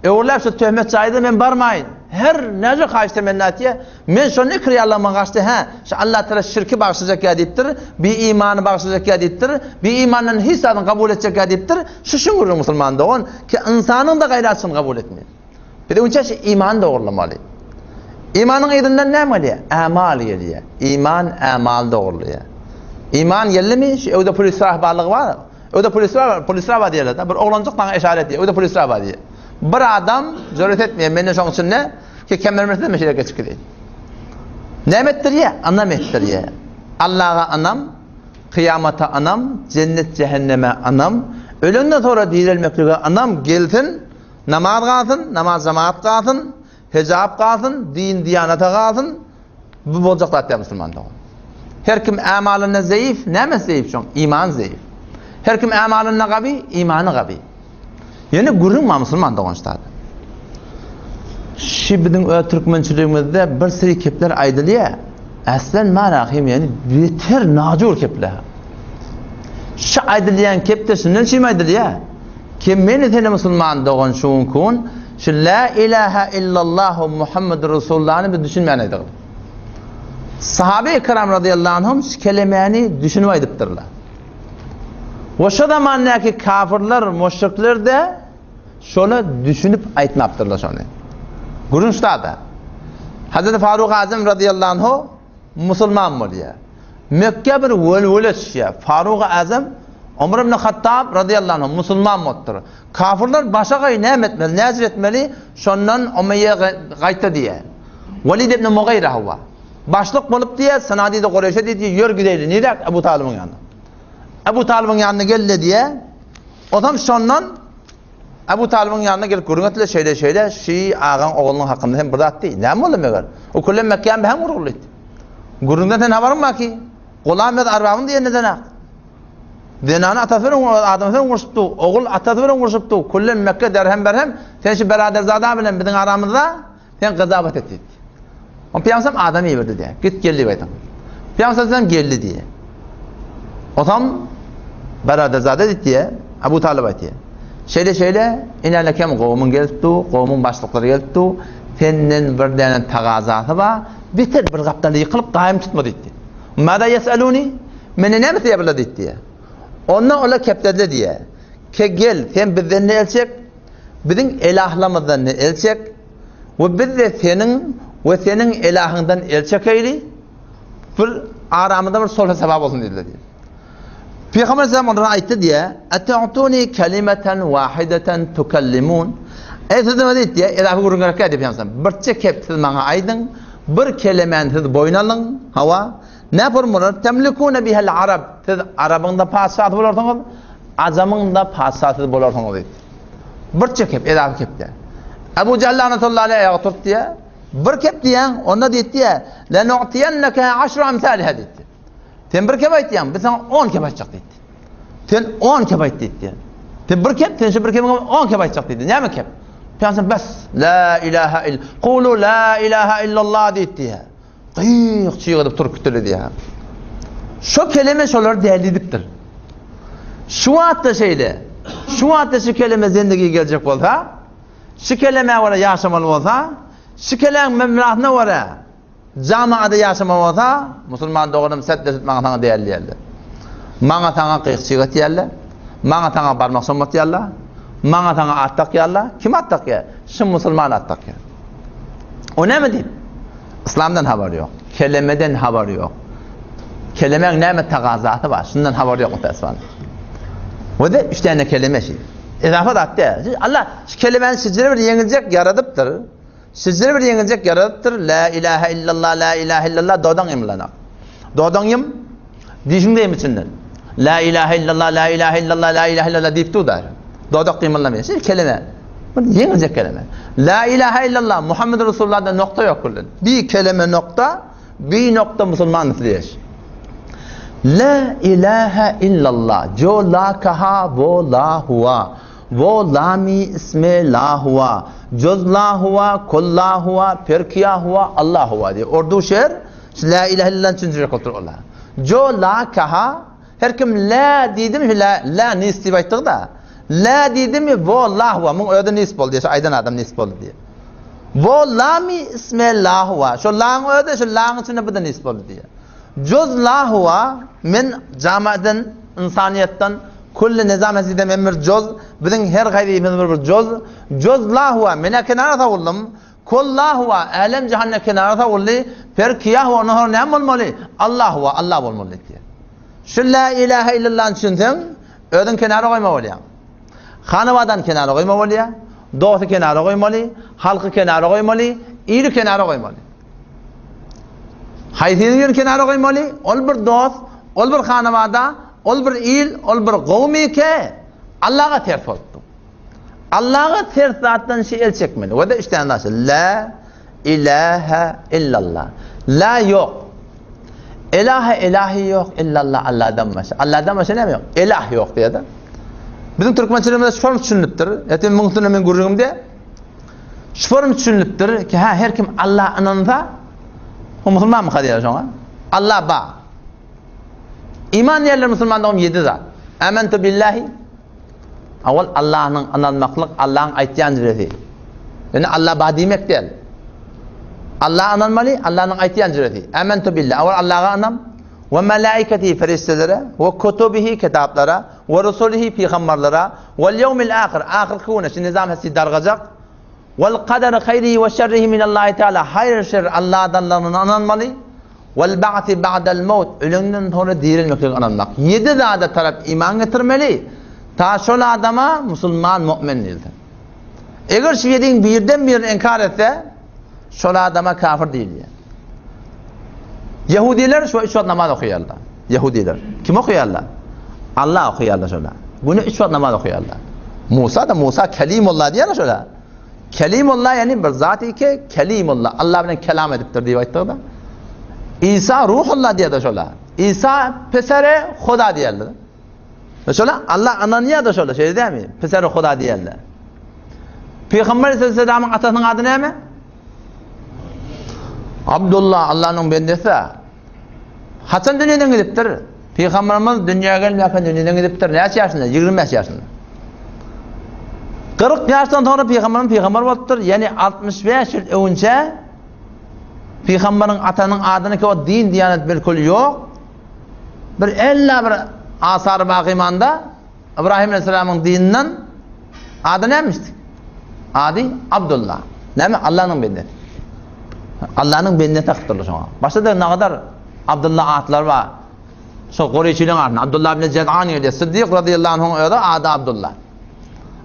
Öwürläp şu töhmet jaýda men barmaýyn. Her näce haýyş temenna etýä. Men şony ikirýarlygymyň gaçdy, hä, şu Allah Taala şirki bagyşlajak ýa diýipdir, bi imany bagyşlajak ýa diýipdir, bi imandan hiç zadyny kabul etjek ýa diýipdir. Şu şuň gürrüň musulman dogan, ki ynsanyň-da gaýratçyny kabul etmeýär. Biz öňçe şu imany dogrulamaly. Imanyň yzyndan näme gelýär? Ämal gelýär. Iman ämal dogrulaýar. Iman geldimi, şu öwde pul israf barlygy bar. Öwde pul israf, pul israf bar diýerler. Bir oglanjyk maňa işaret edýär. Öwde pul israf bar diýýär. Bir adam jüret etmeýär. Menden şoň içinde ki kemermesine meşere geçip gideýin. Näme etdirýär? Ynam etdirýär. Allaha ynam, kyýamata ynam, jennet jähenneme ynam, ölenden sonra direlmeklige ynam gelsin. Namaz galsyn, namaz jemaat galsyn, hijap galsyn, din diýanata galsyn. Bu boljak zat däl musulman dogan. Her kim ämalynda zeýif, näme zeýif şoň? Iman zeýif. Her kim ämalynda gawy, imany gawy. Ýöne gürrüň bar musulman dogan ştada. Şi biziň öz türkmençiligimizde bir siri kepler aýdylýar. Aslen marahim ýani beter najur kepler. Şu aýdylýan kepde şundan şim aýdylýar. Kim meni seni musulman dogan şu günki gün şu la ilaha illallahu Muhammedur Resulullahny biz düşünmän aýdygyl. Sahabe-i kiram radyýallahu anhum şu kelemäni düşünip aýdypdyrlar. We şo zamandaky kafirler, müşrikler de şona düşünip aýtmapdyrlar şony. Gürrüň şurada. Hazreti Faruk Azam radyýallahu anhu musulman bolýar. Mekge bir welwele düşýär. Faruk Azam. Omar ibn Hattab razyýallahu anhu musulman bolupdyr. Kafyrlar başagaý näme etmeli, näjür etmeli? Şondan Umeýýe gaýtdy diýýär. Walid ibn Mugyra hawa. Başlyk bolup diýýär, Sanadide Kureýşe diýdi, ýör gideýli, niräk? Ebu Talybyň ýanyna. Ebu Talybyň ýanyna geldi diýýär. Onsoň şondan Ebu Talybyň ýanyna gelip gürrüň etdiler, şeýle şeýle, şi agaň oglunyň hakynda hem bir zat diý. Näme boldy meger? O küllem Mekgäň bähäň uruldy. Gürrüňden sen habaryň bar ki, gulam öz arbabyň diýeninden-ak. Zenany atasy bilen, adamsy bilen urşupdy, ogul atasy bilen urşupdy. Küllem Mekke derhem-berhem, sen şu beraderzada bilen biziň aramyzda sen gyzabat et diýdi. Oň Pygamber adam iberdi diýýär. Git gel diýip aýdyň. Pygamber sallallahu geldi diýýär. Otam beraderzada diýdi diýýär. Abu Talyp aýtýar. Şeýle şeýle inäle kem gowumyň gelipdi, gowumyň başlyklary gelipdi. Senden bir däne tagazasy bar. Beter bir gapdalda ýykylyp gaýym tutma diýdi. Mada ýesaluni? Menden näme isleýär bular diýdi diýýär. Onda olar kepdediler diýýär. Ke gel, sen bizden ne el çek, biziň elahlamyzdan ne el çek we biz-de seniň we seniň elahyňdan el çekeýli, bir aramyzda bir sulh-saba bolsun diýdiler diýýär. Pygamber aleyhisselam onlara aýtdy diýýär, Etu'tuni kelimeten wahideten tukallimun. Eý siz näme diýdi diýýär, edafi gürrüň gerek däl diýip Pygamber Birçe kep siz maňa aýdyň, bir kelemäni siz boýun alyň, hawa, Näpur bolar? Temlikune bihel arab. Siz arabyň-da patyşasy bolarsyňyz, ajamyň-da patyşasy bolarsyňyz diýdi. Bir çekip, edafi kep diýýär. Ebu Jähl lanatullahi aleýh aýaga turdy diýýär. Bir kep diýýäň, onda diýdi diýýär, Lenu'tiyenneke aşru amsaliha diýdi. Sen bir kep aýtýaň, biz saňa on kep aýtjak diýdi. Sen on kep aýt diýdi. Sen bir kep, sen şu bir kebiňe on kep aýtjak diýdi. Näme kep? Pygamber bes, la ilaha ill, kulu la ilaha illallah diýdi. Gyýyk çyg edip türki dili diýýär. Şo keleme şolary däli edipdir. Şu wagtda şeýle. Şu wagtda şu keleme zendigi geljek bolsa, şu kelemä görä ýaşamaly bolsa, şu keleň memrasyna görä jamaada ýaşamaly bolsa, musulman doganym set-de-set maňa saňa däli diýerler. Maňa saňa gyýyk çyg etýärler. Maňa saňa barmak sommatýarlar. Maňa saňa at dakýarlar. Kim at dakýar? Şu musulman at dakýar. O näme diýip? Yslamdan habary ýok. Kelemeden habary ýok. Kelemäň näme tagazasy bar? Şundan habary ýok mutasban. We de üç tane keleme şi. Ezafa zat däl. Allah şu kelemäni şijire bir ýeňiljek ýaradypdyr. Şijire bir ýeňiljek ýaradypdyr. La ilaha illallah, la ilaha illallah dodaň ýymlanak. Dodaň ýym Dişiň deým içinden. La ilahe illallah, la ilahe illallah, la ilahe illallah diýip dur da. Dodak gymyldamaýar. Şeýle keleme. Bir ýeňiljek keleme. La ilahe illallah, Muhammed Resulullahda nokta ýok bilen. Bir keleme nokta, bir nokta musulman diýiş. La ilahe illallah, jo la kaha wo la huwa. Wo lami isme la huwa. Joz la huwa, kol la huwa, per kiya huwa, Allah huwa diýip. Urdu şer Şu lä ilahe illallah üçünji rekatdyr ola. Jo la kaha her kim lä diýdimi şu lä lä nis diýip aýtdyk-da. Lä diýdimi wo la huwa muň özi nis boldy şu aýdan adam nis boldy diýip. Wo lami isme la huwa şu laň özi şu laň içinde bu da nis boldy diýip. Juz la huwa men jamadan ynsanyýetden külli nizam hesiden men bir juz biziň her haýsymyz bir bir juz juz la huwa men kenara sowuldym Kolla huwa, älem jahanda kenara sowuldy, per kiýa huwa, ondan soňra näme bolmaly? Allah huwa, Allah bolmaly diýdi. Şu la ilahe illallany düşünseň, özüň kenara goýma bolýaň. Hanabadany kenara goýma bolýar, dosty kenara goýmaly, halky kenara goýmaly, ili kenara goýmaly. Haýsyny birini kenara goýmaly? Ol bir dost, ol bir hanabada, ol bir il, ol bir gowmy-ke, Allaha ters bolupdyr. Allaha ters zatdan şi el çekmeli. We de üç tane zat. La ilahe illallah. La ýok. Elahe ilahi ýok illallah Allahdan başga. Allahdan başga näme ýok? Elah ýok diýýär-de. Biziň türkmençiligimizde şu form düşünilipdir. Ýa-da muň üstünde men gürrüňimde şu form düşünilipdir ki, ha her kim Allah ynansa, o musulmanmyka diýýär şoňa. Allah ba. Iman diýerler musulmanda 7 zat. Amantu billahi Owal Allahnyň ynanmaklyk Allahyň aýtýan jüresi. Ýöne Allah bar diýmek däl. Allaha ynanmaly, Allahnyň aýtýan jüresi. Amantu billah. Owal Allaha ynam. We malaikatihi perişdelere, we kutubihi kitaplara, we rusulihi pygamberlere, wel ýewmil ahir ahyrky güne şu nizam hessi dargajak. Wal kaderi haýrihi we şerrihi minallahi taala haýyr şer Allahdanlygyna ynanmaly. Wal ba'si ba'dal maut, ölenden soňra dirilmeklige ynanmak. Ýedi zada tarap iman getirmeli, ta şol adama musulman mu'min diýilsin. Eger şu ýediň birden birini inkar etse, şol adama kafir diýilýär. Ýehudiler şu üç wagt namaz okaýarlar. Ýehudiler. Kim okaýarlar? Allah okaýarlar şolar. Güne üç wagt namaz okaýarlar. Musa da Musa Kelimullah diýýärler şolar. Kelimullah ýagny bir zat ki Kelimullah Allah bilen kelam edipdir diýip aýtdyk-da. Isa Ruhullah diýýärler şolar. Isa pesere Huda diýýärler. Şolar Allah ynanýar-da şolar, şeýle dälmi? Pesere Huda diýýärler. Pygamber aleyhisselamyň atasynyň ady näme? Abdullah Allah'yň bendesi. Haçan dünýeden gidipdir? Pygamberimiz dünýä gelmäkä dünýeden gidipdir. Näçe ýaşynda? 25 ýaşynda. 40 ýaşdan soňra pygamberimiz pygamber bolupdyr. Ýani 65 ýyl öňçe pygamberiň atanyň adyny ki o din diýanet bilkul ýok. Bir ella bir asar bagymanda Ybrahim aleyhisselamyň dininden ady nämişdi? Ady Abdullah. Näme? Allanyň bendesi. Allanyň bendesi akypdyrlar şoňa. Başda-da nagadar Abdullah atlar bar. Şo Gureýşiliň arasynda Abdullah ibn Jez'an gelýär. Siddik radiyallahu anhuň özi ady Abdullah.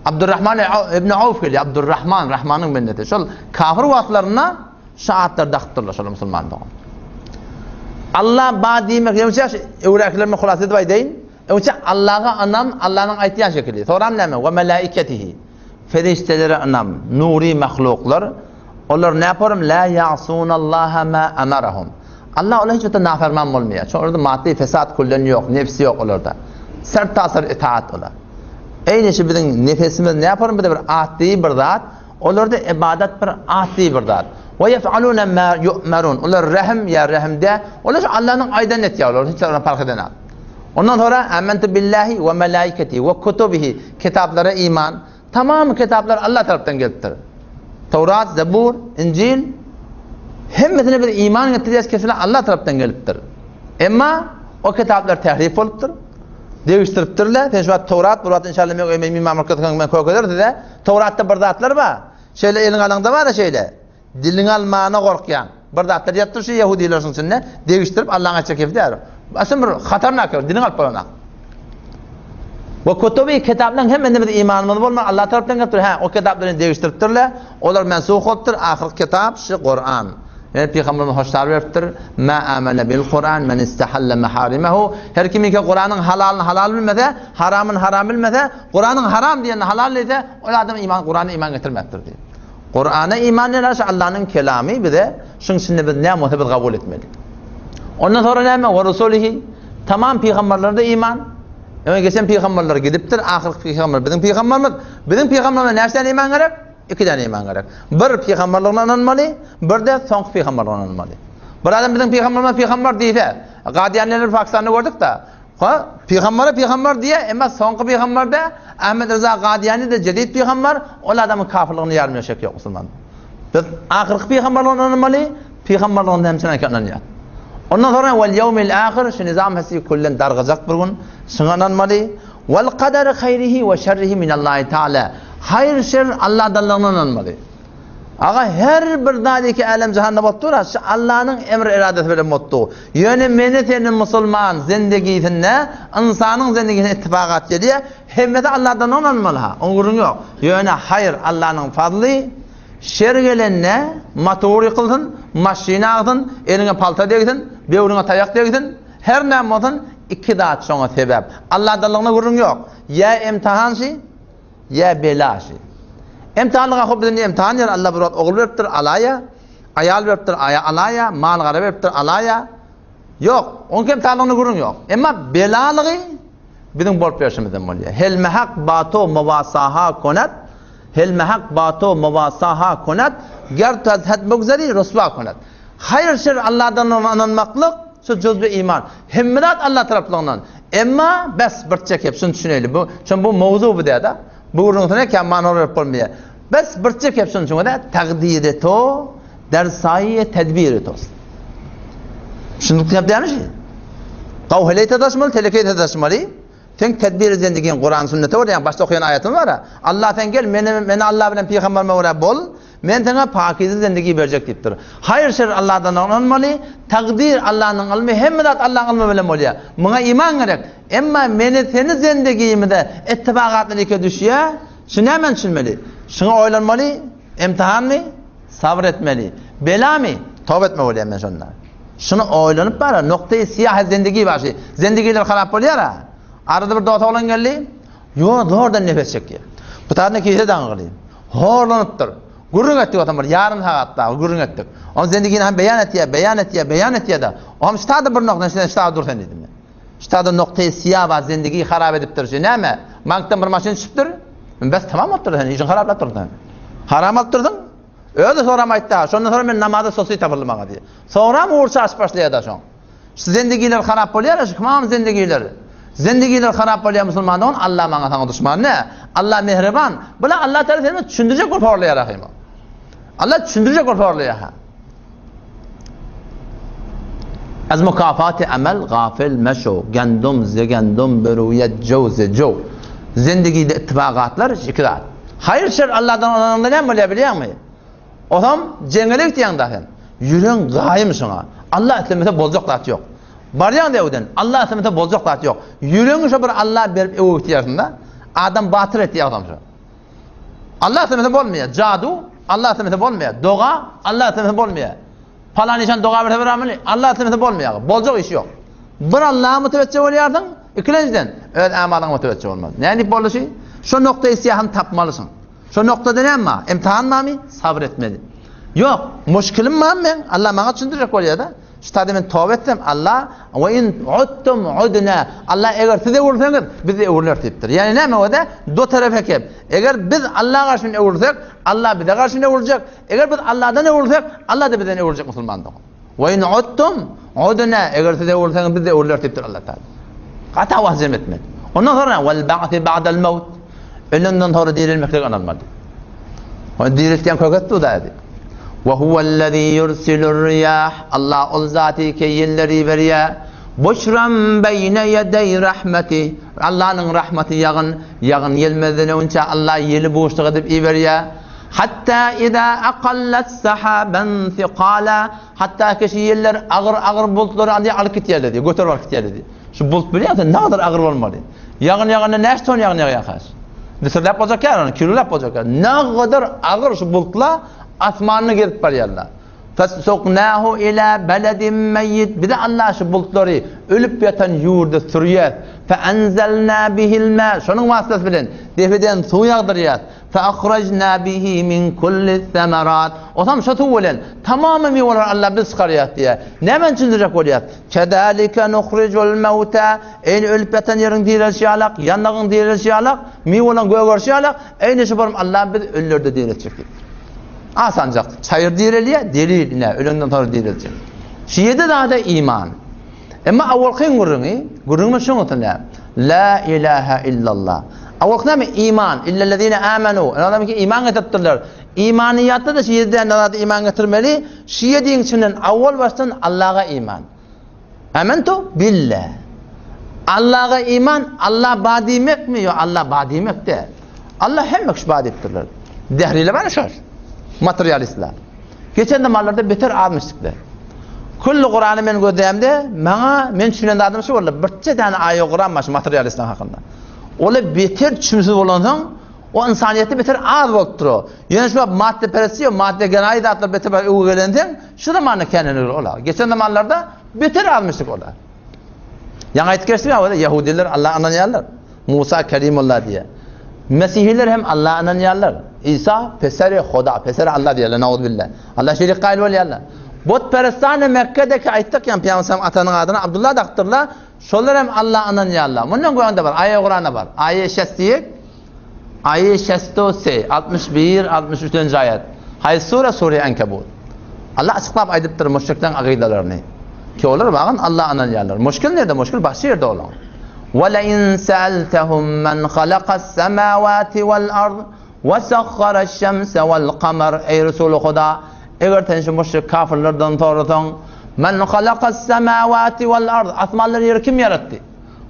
Abdurrahman ibn Awf gelýär. Abdurrahman, Rahmanyň bendesi. Şol kafir wagtlarynda şu atlary dakypdyrlar şol musulman dogan. Allah ba diýmek, ýöne öwräkilerime hulas edip aýdaýyn. Öňçe Allaha ynam, Allanyň aýtýan şekili. Soram näme? We melaiketihi. Perişdelere ynam, nury mahluklar. Olar näporym la ya'sunallaha ma amarahum. Allah olara hiç wagtda naferman bolmaýar. Çünki olarda maddy fesat külden ýok, nefs ýok olarda. Sertasar itaat olar. Eýni şu biziň nefesimiz näporym bize bir atdy bir zat, Olarda ybadat bir atdy bir zat. We yef'alune ma yu'merun. Olar rehim ýa rehim däl. Olar şu Allanyň aýdanyny etýär. Olar hiç zat parh edenok. Ondan sonra amantu billahi we malaikatihi we kutubihi kitaplara iman. Tamam kitaplar Allah tarapdan gelipdir. Tawrat, Zebur, Injil hemmesine bir iman getirýäs kesin Allah tarapdan gelipdir. Emma o kitaplar tahrif bolupdyr. Degişdiripdirler. Sen şu wagt Tawrat, bu wagt inşallah men öýüme imam men kökeler size. Towratda bir zatlar bar. Şeýle eliňe alaňda bar-a şeýle. Diliňe almana gorkýaň. Bir zatlar ýatyr şu ýehudiler şuň içinde. Degişdirip Allaň aýtjak kefi däl. Asyn bir hatarnak ýok, diliňe alyp bolanok. We kutubi kitaplaryň hemmesinde biz imanymyz bolmaly, Allah tarapdan gelip dur. Hä, o kitaplary degişdiripdirler. Olar mensuh bolupdyr. Ahyrky kitap şu Kuran. Ýöne Pygamberimiz hoşlar beripdir. Ma amana bil Kuran men istahalla maharimehu. Her kim ki Kuranyň halalyny halal bilmese, haramyny haram bilmese, Kuranyň haram diýenini halal diýse, ol adam iman Kurana iman getirmepdir diýip. Kurana iman diýen şu Allanyň kelamy bize şuň içinde biz näme bolsa biz kabul etmeli. Ondan sonra näme? Wa rusulihi tamam pygamberlerde iman. Ýöne geçen pygamberler gidipdir, ahyrky pygamber biziň pygamberimiz. Biziň pygamberimize näçe iman gerek? Iki däne iman gerek. Bir pygamberligine ynanmaly, bir-de soňky pygamberligine ynanmaly. Bir adam biziň pygamberimiz pygamber diýse, Gadiýanlylar Pakistanda gördük-de, ha, pygambere pygamber diýe, emma soňky pygamber de Ahmed Rıza Gadiýany de jedid pygamber, ol adamyň kafirligini ýarmaya şek ýok musulman. Biz ahyrky pygamberligine ynanmaly, pygamberligine hem çeneki ynanýar. Ondan sonra wal ýewmil ahir şu nizam hesi küllen dargajak bir gün, şuňa ynanmaly. Wal kaderi haýrihi we şerrihi minallahi taala. Haýyr şer Allahdanlygyna ynanmaly. Aga her bir zat iki älem jahanda bolup dur, şu Allanyň emr eradasy bilen bolup dur. Ýöne meni seni musulman zendegisinde, ynsanyň zendegisinde ittifakat gelýär. Hemmesi Allahdan ynanmaly ha. Oň gürrüňi ýok. Ýöne haýyr Allanyň fazly, şer gelende motor ýykylsyn, maşyn agsyn, eliňe palta degsin, böwrüňe taýak degsin, Her näme bolsun, iki zat şoňa sebäp. Alladanlygyna gürrüň ýok. Ýa imtihan şi, ýa bela şi. Imtihanlyga hop bize imtihan ýer, Allah bir wagt ogul beripdir, alaýa, aýal beripdir, aýa alaýa, mal-gara beripdir, alaýa. Ýok, onuň imtihanlygyna gürrüň ýok. Emma belalygy biziň bolup berşimizden bolýar. Helme hak bato muwasaha konat, helme hak bato muwasaha konat, ger tazhat bugzari ruswa konat. Haýyr-şer Alladan ynanmaklyk şu juzby iman. Hemme zat Allah taraplygyndan. Emma bes bir çekip şuny düşüneýli. Bu şun bu mowzu bu däde. Bu gürrüň üstüne kän many berip bolmaýar. Bes bir çekip şuny düşüne takdiri to der saýy tedbiri to. Şuny näme diýmiş? Gawheleý daşmaly, telekeý daşmaly. Seň tedbir eden diýen Kuran sünnete görä, ýagny başda okaýan aýatymyz bar. Allah sen gel, meni meni Allah bilen pygamberime görä bol. Men saňa pakize zendigi berjek diýipdir. Haýyr-şer Allahdan ynanmaly, takdyr Allanyň ylmy, hemme zat Allaň ylmy bilen bolýar. Muňa iman gerek. Emma meni seni zendigimize ittifagatlar ýeke düşýär. Şu nämäni düşünmeli? Şuňa oýlanmaly, imtihanmy? Sabyr etmeli. Belamy? Toba etmeli bolýar men şonda. Şuny oýlanyp bara, noktaýy syýahy zendigi bar şi. Zendigiler harap bolýar-a. Arada bir dos oglan geldi. Ýo, zordan nefes çekýär. Bu taýdan kise daňgyly. Horlanypdyr. Gürrüň etdik otam bir ýarym sagat dagy gürrüň etdik. Oň zendigini hem beýan etýär, beýan etýär, beýan etýär-de. Oňam ştada bir nokta, sen ştada dur sen diýdim men. Ştada noktaýy syýa bar, zendigi harap edipdir. Şu näme? Bankdan bir maşyn düşüpdir. Bes tamam bolupdyr sen, işiň haraplap durdyň. Haram alyp durdyň. Özi soram aýtdy, şondan soň men namaza sosy tapyldy maňa diýdi. Soňram ugur çaşyp başlaýar-da şoň. Şu zendigiler harap bolýar, şu tamam zendigiler. Zendigiler harap bolýar musulman dogan, Allah maňa saňa duşman ne? Allah mehriban. Bula Allah Teala seni düşündirjek bolup horlaýar ahyma. Allah düşündirjek bolup horlaýar. Az mukafaty amel gafil meşo, gendum ze gendum beruýet jow ze jow. Zendigide ittifagatlar iki zat. Haýyr şer Allahdan olanynda näme bolýar bilýäňmi? Osam jeňňele gitýäň-da sen. Ýüregiň gaýym şoňa. Allah islemese boljak zat ýok. Barýaň-da öwden. Allah islemese boljak zat ýok. Ýüregiňi şo bir Allaha berip öwe gitýärsiň-da. Adam batyr etýär osam şo. Allah islemese bolmaýar. Jadu, Allah islemese bolmaýar. Doga, Allah islemese bolmaýar. Palan işan doga berse beramyny, Allah islemese bolmaýar. Boljak iş ýok. Bir Allaha mütewejje bolýarsyň, ikilenjiden öz amalyňa mütewejje bolmaly. Nädip boldy şi? Şo noktaýy syýahyny tapmalysyň. Şo noktada näme bar? Imtihan barmy? Sabyr etmeli. Ýok, muşkilim barmy meň? Allah maňa düşündirjek bolýar-da. Şu taýda men toba etsem, Allah we in uttum udna. Allah eger siz öwrülseňiz, biz de öwrüleris diýipdir. Ýagny näme o-da? Do tarap hekep. Eger biz Allaha garşy öwrülsek, Allah bize garşy öwrüljek. Eger biz Allahdan öwrülsek, Allah da bizden öwrüljek musulman dogan. We in uttum udna. Eger siz öwrülseňiz, biz de öwrüleris diýipdir Allah Taala. Gaty awaz jem etmeli. Ondan sonra wal ba'si ba'dal maut. Ölenden sonra dirilmeklige ynanmaly. Ony diriltýän kök etdi Hudaý. Wa huwellezî yursilur riyah. Allah ol zaty ki ýelleri berýär. Buşran beýne ýedeý rahmeti. Allanyň rahmaty ýagyn, ýagyn gelmezden öňçä Allah ýeli buşluk edip iberýär. Hatta iza aqallat sahaban thiqala. Hatda ki şu ýeller agyr-agyr bultlary alýar, alyp gitýärler diýýär, göterip alyp gitýärler diýýär. Şu bulut bilýäňmi sen nägadar agyr bolmaly. Ýagyn ýaganda näçe ton ýagyn ýagýar has? Litrläp boljak ýaly ony, kilolap boljak ýaly. Nägadar agyr şu bulutlar asmanda gezip barýarlar. Fesuknahu ila beledin meýit. Bize Allah şu bulutlary ölüp ýatan ýurda sürýär. Feanzalna bihil ma. Şonuň wasytasy bilen depeden suw ýagdyrýar. Feahrajna bihi min kulli semerat. Osam şo suw bilen tamamy miweleri Allah biz çykarýas diýýär. Näme düşündirjek bolýas? Kezalike nuhrijul mewta. Eýni ölüp ýatan ýeriň direlişi ýalak, ýandagyň direlişi ýalak, miweleriň gögerişi ýalak, eýni şu borum Allah biz ölülerde direltjek diýipdir. Asanjak. Çaýyr direlýär, delil ine, ölenden soňra direljek. Şu ýedi zada iman. Emma awalkyň gürrüňi, gürrüňimiz şuň üstünde. La ilaha illallah. Awalky näme? Iman. Illellezine amanu. Adam ki iman getiripdirler. Imany ýatda-da şu ýedi däne zada iman getirmeli. Şu ýediň içinden awal başdan Allaha iman. Amantu billah. Allaha iman, Allah ba diýmekmi? Ýok, Allah ba diýmek däl. Allah hemme kişi ba diýipdirler. Dehriler bar şol. Materialistler. Geçen zamanlarda beter azmyşdyklar. Külli Kurany men gözlämde, maňa men düşünen zadym şu boldy. Birçe däne aýa Kuran bar şu materialistler hakynda. Ola beter düşünsiz bolansoň, o insaniýetde beter az bolupdyr o. Ýöne şu madda peresti, madda genaýy zatlar beter bir öwü gelensoň, şu zamanda känenir ola. Geçen zamanlarda beter azmyşdyk ola. Ýaňy aýdyp geçdim ýa, ýahudiler Allaha ynanýarlar. Musa Kelimullah diýýär. Mesihiler hem Allaha ynanýarlar. Isa peseri Huda, peseri Allah diýýärler, nauzbillah. Allah şerik gaýyl bolýarlar. Butperestane Mekkedeki aýtdyk ýa Pygamber sallam atanyň adyny Abdullah dakdypdyrlar. Şolar hem Allaha ynanýarlar. Mundan göýände bar, aýa Kuranda bar. Aýa şestiýek, aýa şesto se, 61, 63-nji aýat. Haýsy sure? Sure Ankabut. Allah açyklap aýdypdyr müşrikleriň akydalaryny. Ki olar wagan Allaha ynanýarlar. Muşkil nirde? Muşkil başga ýerde olaň. Ve le in sa'altahum men halakas semawati vel ard ve sahharaş şemse vel kamar Eý Resuly Huda, eger sen şu müşrik kafirlerden sorasaň, men halakas semawati vel ard asmanlary ýeri kim ýaratdy?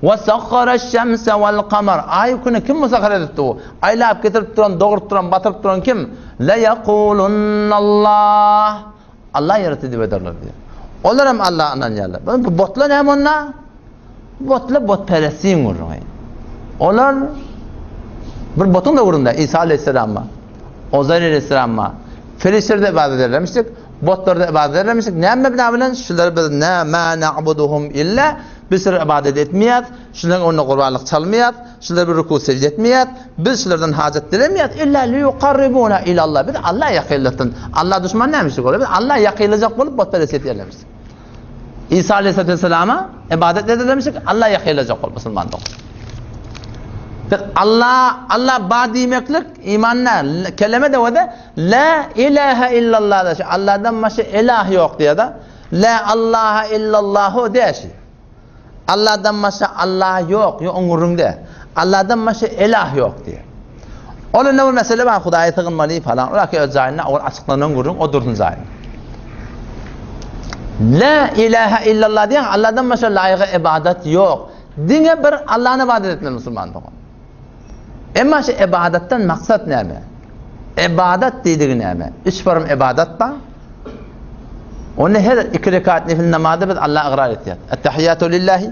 Ve sahharaş şemse vel kamar Aý güni kim musahhar edipdi bu? Aýlap getirip duran, doguryp duran, batyryp duran kim? Leýekulunnallah. Allah ýaratdy diýip aýdarlar diýýär. Olar hem Allaha ynanýarlar. Bu botlar näme onda? Botlar botperestligiň gürrüňi. Olar bir botuň da gürrüňde Isa aleyhisselamma, Ozair aleyhisselamma, perişdelere ibadet ederlermişdik, botlara ibadet ederlermişdik. Näme bina bilen şular biz näme na'buduhum illa biz şulara ibadet etmeýäs, şularyň öňünde gurbanlyk çalmaýas, şulara bir ruku sejde etmeýäs, biz şulardan hajat dilemeýäs illa liýukarribuna ilallah. Biz Alla ýakynlasyn. Alla duşman nämişdik olar? Biz Alla ýakynlajak bolup botperestlik edýärlermişdik. Isa aleyhissalatu vesselama ibadet edilemişik, Allah ýakynlajak bolup musulman dogry. Biz Allah, Allah ba diýmeklik imanda keleme de wada la ilaha illallah da şu Allahdan başga ilah ýok diýýär-de. La Allaha illallahu diýşi. Allahdan başga Allah ýok, ýok oň gürrüňde. Allahdan başga ilah ýok diýýär. Ol indi bir mesele bar, Hudaýa sygynmaly falan. Ol öz jaýynda, ol açyklanan gürrüň, o dursun jaýynda. La ilaha illallah diýen Allahdan başga laýyga ibadat ýok. Diňe bir Allahny ibadat etmeli musulman dogan. Emma şu ibadatdan maksat näme? Ibadat diýdigi näme? Üç form ibadat bar. Onda her iki rekat nefil namazda biz Allaha ygrar etýäris. Ettehiyyatu lillahi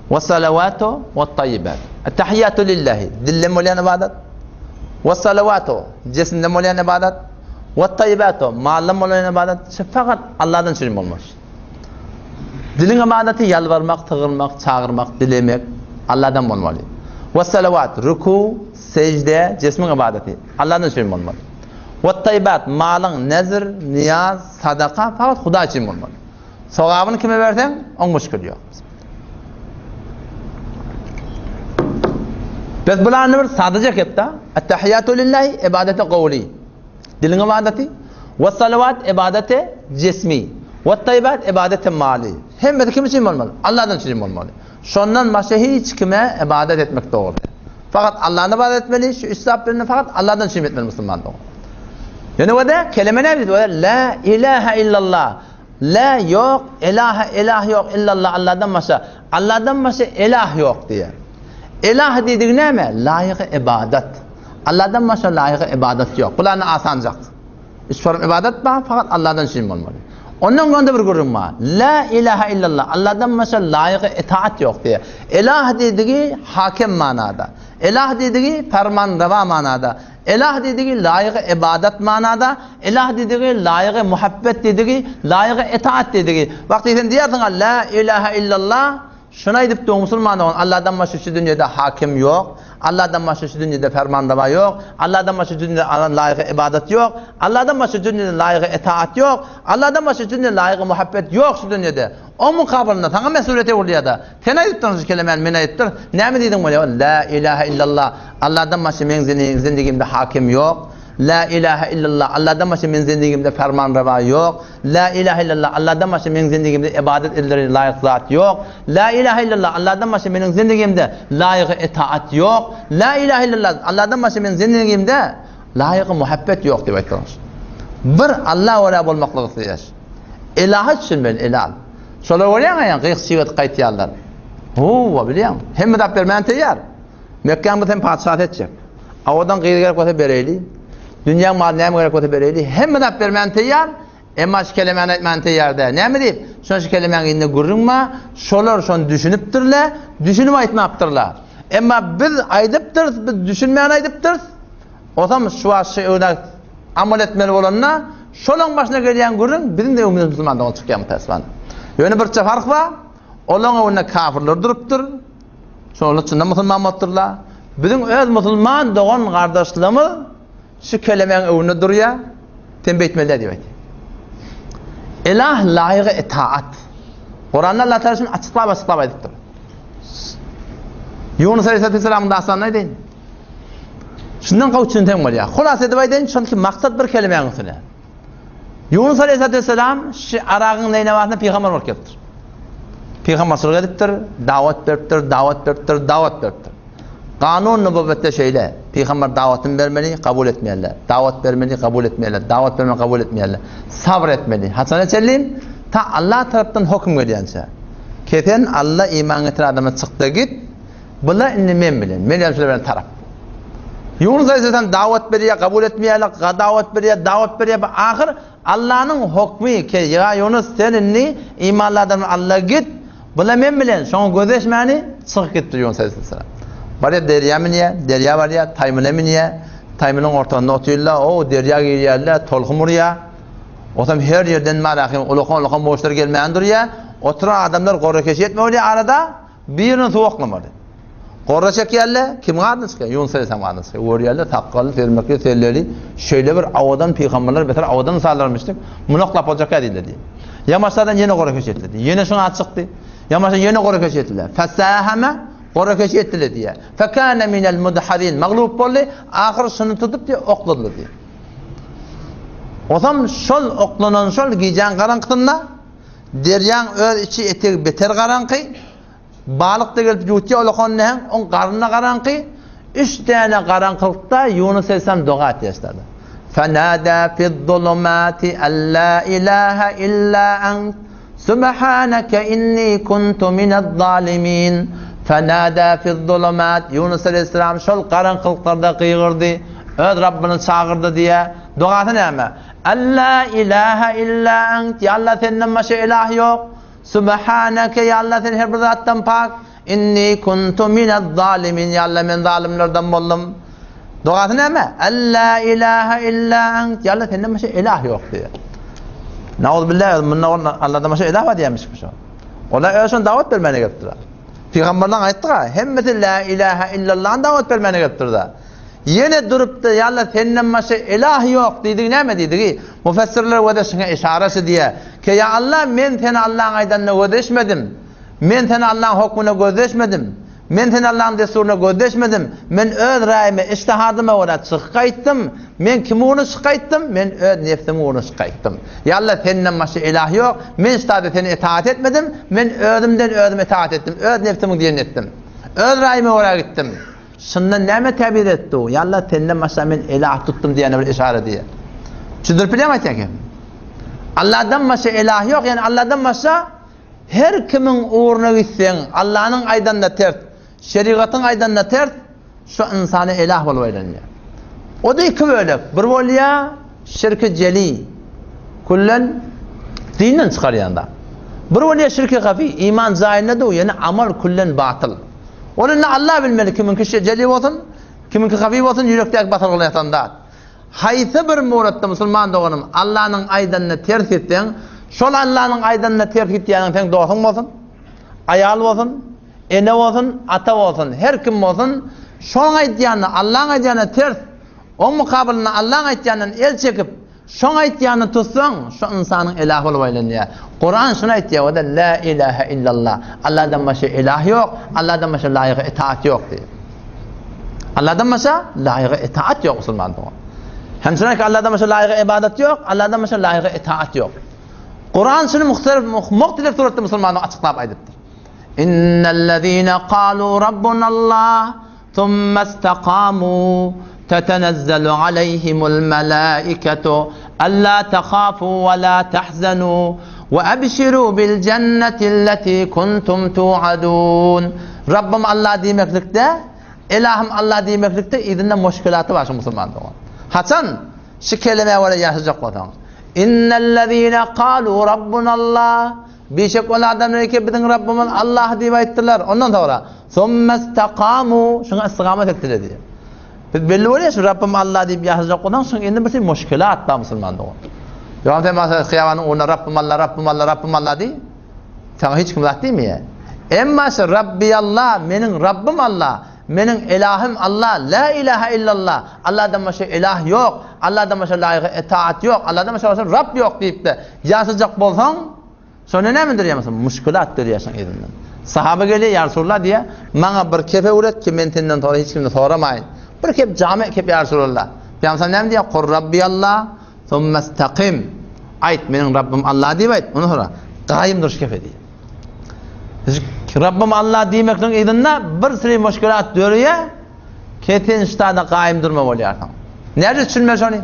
we salawatu we tayyibat. Ettehiyyatu lillahi dilden bolýan ibadat. We salawatu jisimden bolýan ibadat. We tayyibatu maldan bolýan ibadat. Şu fakat Allahdan çürim bolmaz. Diliň ibadaty ýalbarmak, sygynmak, çagyrmak, dilemek Allahdan bolmaly. We salawat ruku, sejde, jismiň ibadaty Allahdan çürim bolmaly. We tayyibat malyň nezr, niýaz, sadaka fakat Hudaý üçin bolmaly. Sogabyny kime berseň, oň müşkili ýok. Biz bularny bir sadaja gepde, Ettehiyyatu lillahi ibadeti gowli. Diliň ibadaty, we salawat ibadeti jismi, we tayyibat ibadeti mali. Hemmesi kim üçin bolmaly? Allahdan üçin bolmaly. Şondan başga hiç kime ibadet etmek dogry däl. Fakat Allah'na ibadet etmeli, şu üç zat bilen fakat Allah'dan üçin etmeli musulman dogry. Ýöne o-da kelime näme diýdi? La ilaha illallah. La ýok, ilaha ilah ýok illallah Allahdan başga. Allahdan başga ilah ýok diýýär. Ilah diýdigi näme? Laýygy ibadat. Allahdan başga laýygy ibadat ýok. Bularny asanjak. Üç form ibadat bar, fakat Allahdan üçin bolmaly. Ondan gonda bir gürrüň bar. La ilaha illallah. Allahdan başga laýygy itaat ýok diýýär. Ilah diýdigi hakim manada. Ilah diýdigi fermanrewa manada. Ilah diýdigi laýygy ybadat manada, Ilah diýdigi laýygy muhabbet diýdigi, laýygy itaat diýdigi. Wagty sen diýersiň La ilaha illallah, şuny aýdyp dur musulman dogan, Allahdan başga şu dünýede hakim ýok, Allahdan başga şu dünýede fermanrewa ýok, Allahdan başga şu dünýede laýygy ybadat ýok, Allahdan başga şu dünýede laýygy itaat ýok, Allahdan başga şu dünýede laýygy muhabbet ýok şu dünýede. Oň mukabylynda saňa mesulyýet öwrülýär-de. Sen aýdypdyň şu kelemäni, men aýdypdyr. Näme diýdiň bolýar? La ilaha illallah. Allahdan başga meň zindigimde hakim ýok. La ilaha illallah. Allahdan başga meň zindigimde fermanrewa ýok. La ilaha illallah. Allahdan başga meň zindigimde ibadet edilere laýyk zat ýok. La ilaha illallah. Allahdan başga meniň zindigimde laýygy itaat ýok. La ilaha illallah. Allahdan başga meniň zindigimde laýygy muhabbet ýok diýip aýtdylar. Bir Allah görä bolmaklygy isleýär. Ilaha düşünmeli, ilal. Şolar bolýan aýan gyýk çyg edip gaýtýarlar. Howwa, bilýäň. Hemme zat bermäne teýýar. Mekgäň biz hem patyşasy etjek. Awadan gyz gerek bolsa bereýli. Dünýäň maly näme gerek bolsa bereýli. Hemme zat bermäne teýýar. Emma şu kelemäni aýtmana teýýar däl. Näme diýip? Şon şu kelemäň indi gürrüň bar. Şolar şony düşünipdirler, düşünip aýtmapdyrlar. Emma biz aýdypdyrys, biz düşünmän aýdypdyrys. Osam şu wagt şu öwna amal etmeli bolanda, şolaň başyna gelýän gürrüň biziň de öňümizde musulman dogan çykýar mutäsifan. Ýöne birçe fark bar. Olaň öňünde kafirler durupdyr. Şolar çyndan musulman bolupdyrlar. Biziň öz musulman dogan gardaşlarymyz şu kelemäň öňünde durýar. Sen beýtmeli däl diýip aýtýar. Ilah laýygy itaat. Kuranda Allah Teala şuny açyklap açyklap aýdypdyr. Ýunus aleyhisselamyň dastanyny aýdaýyn. Şundan gowy düşünseň bolýar. Hulasa edip aýdaýyn, şonki maksat bir kelemäň üstüne. Ýunus aleyhissalatu vesselam şu Aragyň Neýnewasynda pygamber bolup gelipdir. Pygamberçilik edipdir, dawat beripdir, dawat beripdir, dawat beripdir. Kanun nübüwwetde şeýle, pygamber dawatyny bermeli, kabul etmeýärler. Dawat bermeli, kabul etmeýärler. Dawat bermeli, kabul etmeýärler. Sabr etmeli. Haçana çenli? Ta Allah tarapdan höküm gelýänçä. Kesen Alla iman getiren adama çykda git, Bula indi men bilen, men hem şular bilen tarap. Ýunus aleyhisselam dawat berýär, kabul etmeýärler, dawat berýär, dawat berýär. Ahyr Allanyň hokmy ke, ýa Ýunus sen indi imanly adam Alla git, bula men bilen, şoňa gözeşmäni çykyp gitdi Ýunus aleyhisselam. Barýar derýa münýär, derýa barýar, taýmyna münýär, taýmynyň ortasynda otyrlar, o derýa girýärler, tolkun urýar. Otam her ýerden marahym ulakan-ulakan mowçlar gelmän durýar. Oturan adamlar gorra keşi etme bolýar arada, birini suw oklamaly. Gorra çekýärler, kimiň adyny çykýar? Ýunus aleyhisselam adyny çykýar. Görýärler, sakgally, sermekli, selleli, şeýle bir owadan pygamberler, beter owadan ynsanlarmyşdyk. Muny oklap boljakka diýdiler diýip. Ýamaşlardan ýene gorra keşi etdiler. Ýene şuň ady çykdy. Ýamaşa ýene gorra keşi etdiler. Fesahama gorra keşi etdiler diýýär. Fekane minel mudhazin maglup boldy. Ahyr şuny tutup diýip okladylar diýip. Osam şol oklanan şol gijäň garaňkysynda derýaň öz içi etegi beter garaňky, balyk-da gelip ýuwutýar olakan näheň, oň garny-da garaňky, üç däne garaňkylykda Ýunus aleyhisselam doga etýär şurada. Fenada fiz-zulumati en la ilaha illa ent Subhaneke inni kuntu minez-zalimin. Fenada fiz-zulumat Ýunus aleyhisselam şol garaňkylyklarda gygyrdy, öz Rabbyny çagyrdy diýýär. Dogasy näme? Alla ilaha illa ent, ýa Allah senden başga ilah ýok. Subhaneke ýa Allah sen her bir zatdan pak. Inni kuntu minez-zalimin, ýa Allah men zalymlardan boldum. Dogasy näme? Alla ilaha illa ent, ýa Allah senden başga ilah ýok diýýär. Nauzbillah, munda ol Allahdan başga ilah bar diýýärmiş şu. Olar öz şony dawat bermäne gelipdirler. Pygamberler aýtdyga, hemmesi la ilaha illallah dawat bermäne gelipdir-de. Ýene durupdy, ýa Allah senden başga ilah ýok diýdigi näme diýdigi? Mufessirler wede şuňa işara şu diýýär. Ke ýa Allah men seni Allaň aýdanyna gözeşmedim. Men seni Allaň hokmuna gözleşmedim. Men seni Allaň dessuryna gözleşmedim. Men öz raýyma, ijtihadyma görä çykyp gaýtdym. Men kim ugruna çykyp gaýtdym? Men öz nebsim ugruna çykyp gaýtdym. Ýa Alla, senden başga ilah ýok. Men şu zada seni etaat etmedim. Men özümden özüm etaat etdim. Öz nebsimiň diýenini etdim. Öz raýyma görä gitdim. Şundan näme täbir etdi? Ýa Alla, senden başga men ilah tutdum diýene bir işara diýýär. Düşündirip bilýärmi aýtýan kepim? Alladan başga ilah ýok, ýagny Alladan başga Her kimiň ugruna gitseň, Allanyň aýdanyna ters, şerigatyň aýdanyna ters, şo ynsana elah bolup aýlanýar. O-da iki bölek, bir bolýar şirki jeli, küllen dinden çykarýan zat. Bir bolýar şirki hafi, iman jaýynda dur, ýöne amal küllen batyl. Ol indi Allah bilmeli kimiňki jeli bolsun, kimiňki hafi bolsun, ýürekdäki basyrgyly ýatan zat. Haýsy bir muratda musulman doganym Allanyň aýdanyna ters gitseň, şol Allanyň aýdanyna ters gitýäniň seň dostuň bolsun, aýal bolsun, ene bolsun, ata bolsun, her kim bolsun, şoň aýtýanyna Allaň aýdýanyna ters, oň mukabylynda Allaň aýtýanyndan el çekip, şoň aýtýanyny tutsaň, şo ynsanyň ilah bolup aýlanýar. Kuran şuny aýtýar, o-da la ilahe illallah. Alladan başga ilah ýok, Alladan başga laýyga itaat ýok diýip. Allahdan başga laýyga itaat ýok musulman dogan. Hem şuna ki Allahdan başga laýyga ibadat ýok, Allahdan başga laýyga itaat ýok. Kur'an şunu muhtelif muhtelif suratda musulmana açyklap aýdypdyr. Innellezine kalu rabbunallah thumma istakamu tetenezzalu aleyhimul melaiketu alla takhafu ve la tahzanu ve ebşiru bil cennetilleti kuntum tuadun. Rabbim Allah diýmeklikde, Elahym Allah diýmeklikde yzynda muşkilaty bar şu musulman dogan. Haçan şu kelemä görä ýaşajak bolsaň. Innellezine kalu rabbunallah Bişek ol adamlar ki biziň Rabbimiz Allah diýip aýtdylar. Ondan soňra summestakamu şuňa istigamat etdiler diýýär. Biz belli bolýar şu Rabbim Allah diýip ýaşajak bolsaň şuň indi bir şey muşkilat bar musulman dogan. Ýogsa sen başga hyýabanyň ugruna Rabbim Allah, Rabbim Allah, Rabbim Allah diý. Saňa hiç kim zat diýmeýär. Emma şu Rabbi Allah, meniň Rabbim Allah, meniň Elahym Allah, la ilaha illallah, Allahdan başga ilah ýok, Allahdan başga laýyga etaat ýok, Allahdan başga Rabb ýok diýip-de ýaşajak bolsaň, şonda näme dörýär musulman? Muşkilat dörýär şoň yzyndan. Sahaba gelýär, ýa Resulallah diýýär, maňa bir kep öwret ki, men senden soňra hiç kimden soramaýyn. Bir kep jamy kep ýa Resulallah. Pygamber näme diýýär? Kur Rabbi Allah, Summestakim. Aýt, meniň Rabbym Allah diýip aýt. Ondan soňra gaýym duruş kefe diýýär. Rabbym Allah diýmekligiň yzynda bir süri muşkilat döreýär. Kesin ştada gaýym durma bolýarsyň. Näde düşünmeli şony?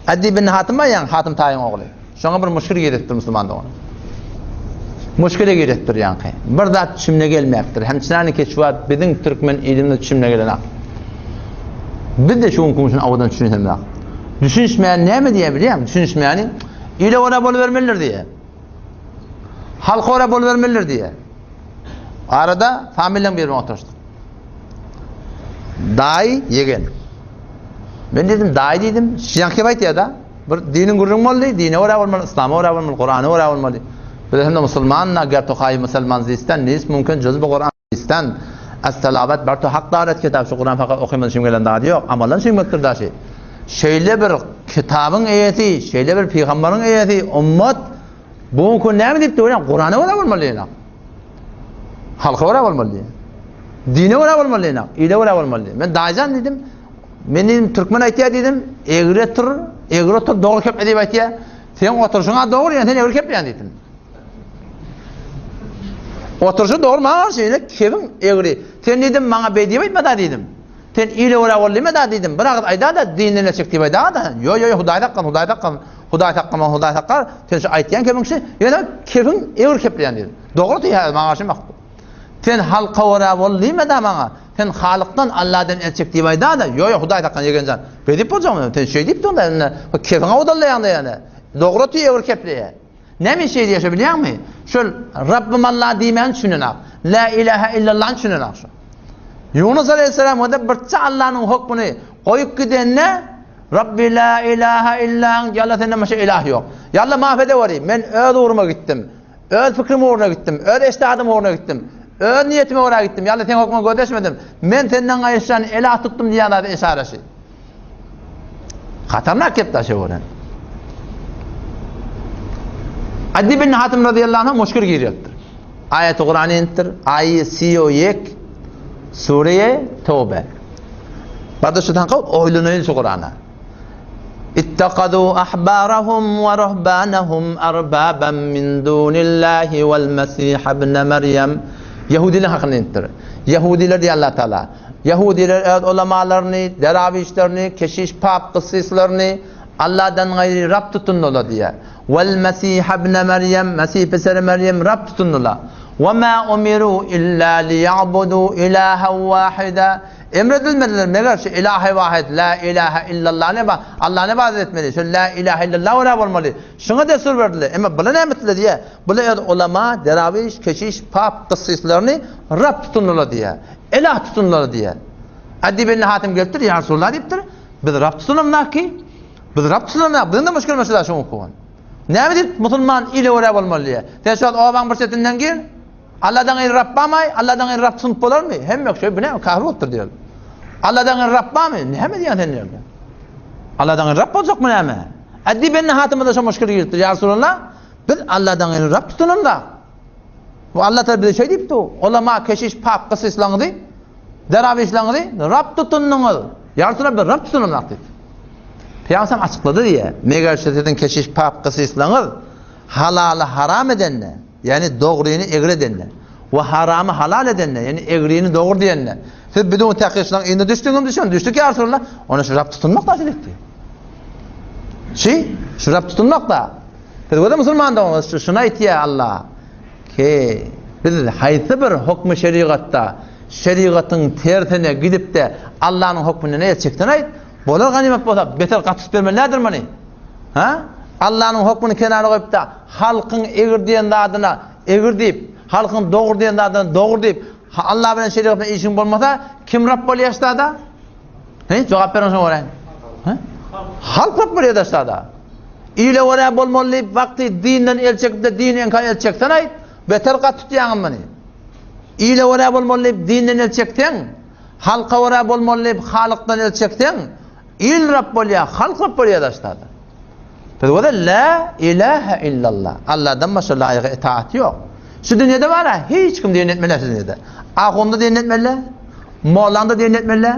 Adi ibn Hatym bar ýaňy, Hatym Taýyň ogly. Şoňa bir muşkil giripdir musulman dogan. Muşkile giripdir ýaňky. Bir zat düşünme gelmäpdir. Hem çynany ki şu wagt biziň türkmen ilimiz düşünme gelenak. Biz-de şu günki gün owadan düşünsemzok. Düşünişmeýän näme diýýär bilýäňmi? Düşünişmeýäni ile görä bolubermelidir diýýär. Halka görä bolubermelidir diýýär. Arada familiýaň biri bilen oturyşdyk. Daýy ýegen. Men diýdim, daýy diýdim, şiýan kep aýtýar-da. Bir diniň gürrüň boldy, dine görä bolmaly, yslama görä bolmaly, Kurana görä bolmaly. Biz hem-de musulman, ger tokaýy musulman zisten, nis mümkin juz bu Kuran zisten. As-salawat bar to hak daret kitap şu Kuran fakat okymaz üçin gelen zady ýok, amalan üçin gelipdir daşy. Şeýle bir kitabyň eýesi, şeýle bir pygambaryň eýesi, ummat bu gün näme diýip döwlen Kurana görä bolmaly diýen. Halka görä bolmaly diýen. Dine görä bolmaly diýen. Ile görä bolmaly diýen. Men daýjan diýdim. Men diýdim türkmen aýtýar diýdim. Egri otur, egri otur dogry keple diýip aýtýar. Sen oturşyň dogry, sen egri kepleýän diýdim. Oturşy dogry maňa şeýle kebiň egri. Sen diýdim maňa beý diýip aýtma-da diýdim. Sen ile görä bol diýme-da diýdim. Bir agyz aýda-da dinden el çek diýip aýda-da. Ýo ýo ýo Hudaý saklasyn, Hudaý saklasyn. Hudaý saklamaň, Hudaý saklar. Sen şu aýtýan kebiň şu, ýöne kebiň egri kepleýän diýdim. Dogry diýýär, maňa garşy mak. Sen halka görä bol diýme-da maňa. Sen Halykdan, Alladan el çek diýip aýda-da. Ýo ýo Hudaý saklasyn ýegenjan. Beý diýip boljakmy? Sen şeý diýip durda indi. Kebiň awdallaýaň-da ýöne. Dogry diýip egri kepleýär. Näme şeý diýýär şo bilýäňmi? Şol Rabbym Allah diýmäni düşünenak. La ilaha illallany düşünenak şo. Ýunus aleyhisselam onda birçe Allanyň hukmuny goýup gidende Rabbi la ilaha illa ant, ýa Allah senden başga ilah ýok. Ýa Allah maaf edeweri, men öz ugruma gitdim. Öz pikrim ugruna gitdim, öz eşdadym ugruna gitdim. Öz niýetime görä gitdim. Ýa Allah seň hukmuňa gözeşmedim. Men senden gaýyşan elah tutdum diýen zady eşaraşy. Hatarnak gep daşa gören. Adi bin Hatim radıyallahu anh muşkil girýärdir. Aýat-y Kur'an inipdir. Aýy siyo yek Sure Tövbe. Barda şu tanka oýlanaýyn şu Kur'ana. Ittaqadu ahbarahum we ruhbanahum arbaban min dunillahi wal Mesih ibn Meryem. Yahudiler hakynda inipdir. Yahudiler diýär Allah Taala. Ýahudylar öz ulamalaryny, derawişlerini, keşiş, pap, gyssyslaryny Alladan gaýry Rab tutundylar diýýär. Wal Mesihe ibne Merýem, Mesih piseri Merýem Rab tutundylar. We ma umiru illa liýa'budu ilahen wahida. Emredilmediler meger şu ilahi wahid, la ilahe illallany Allany ybadat etmeli, şu la ilahe illallah görä bolmaly. Şuňa destur berdiler. Emma bular näme etdiler diýýär. Bular öz ulama, derawiş, keşiş, pap, gyssyslaryny Rab tutundylar diýýär. Ilah tutunlar diýýär. Adi ibn Hatim gelipdir, Ýa Resulallah diýipdir, biz Rab tutunamzak ki, biz Rab tutunamzak, biziň-de muşkilimiz şuda şuň hukugy. Näme diýip musulman ile görä bolmaly diýýär. Sen şu wagt obaň bir çetinden gir, Alladan gaýry Rab barmy? Alladan gaýry Rab tutunyp bolarmy? Hemme kişi bu näme kafir bolupdyr diýer. Alladan gaýry Rab barmy? Näme diýýän sen diýer. Alladan gaýry Rab boljakmy näme? Adi ibn Hatimde şo muşkil giripdir. Ýa Resulallah, biz Alladan gaýry Rab tutunamzak. Bu Allah Teala bize şeý diýipdi, Ulama, keşiş, pap, gysyslaňyzy, derawişlaňyzy Rab tutundyňyz. Ýa Resulallah biz Rab tutunamzak diýdi. Pygamber açyklady diýýär. Meger şu siziň keşiş, pap, gysyslaňyz halaly haram edende, ýagny dogryny egri edende we haramy halal edende, ýagny egrini dogry diýende, siz biziň täkyşlaň yzyna düşdüňizmi düşen? Düşdük ýa Resulallah. Onda şu Rab tutunmak da diýdi. Şi, şu Rab tutunmak da. Biz göze musulmandygyňyz şuny aýtýar Allah. Ki, biz haýsy bir hukmy şerigatda şerigatyň tersine gidip-de Allanyň hukmünden el çeksen aýt, bolar ganymat bolsa beter gatyşyp bermeli nädir muny? Ha? Allanyň hukmyny kenara goýup-da halkyň egri diýen zadyna egri diýip, halkyň dogry diýen zadyna dogry diýip, Allah bilen şerigat bilen işiň bolmasa, kim Rab bolýar ştada? He, jogap beriň şoňa göräýin. He? Halk Rab bolýar da ştada. Ile görä bolmaly diýip, wagty dinden el çekip-de dini inkar el çeksen aýt, beter gat tutýaňam muny. Ile görä bolmaly diýip, dinden el çekseň, halka görä bolmaly diýip, halykdan el çekseň, il Rab bolýar, halk Rab bolýar daşda. Biz bolsa la ilaha illallah. Allahdan başga laýyk itaat ýok. Şu dünýede bar-a, hiç kim diýen etmeli şu dünýede. Ahunda diýen etmeli, mollaň-da diýen etmeli,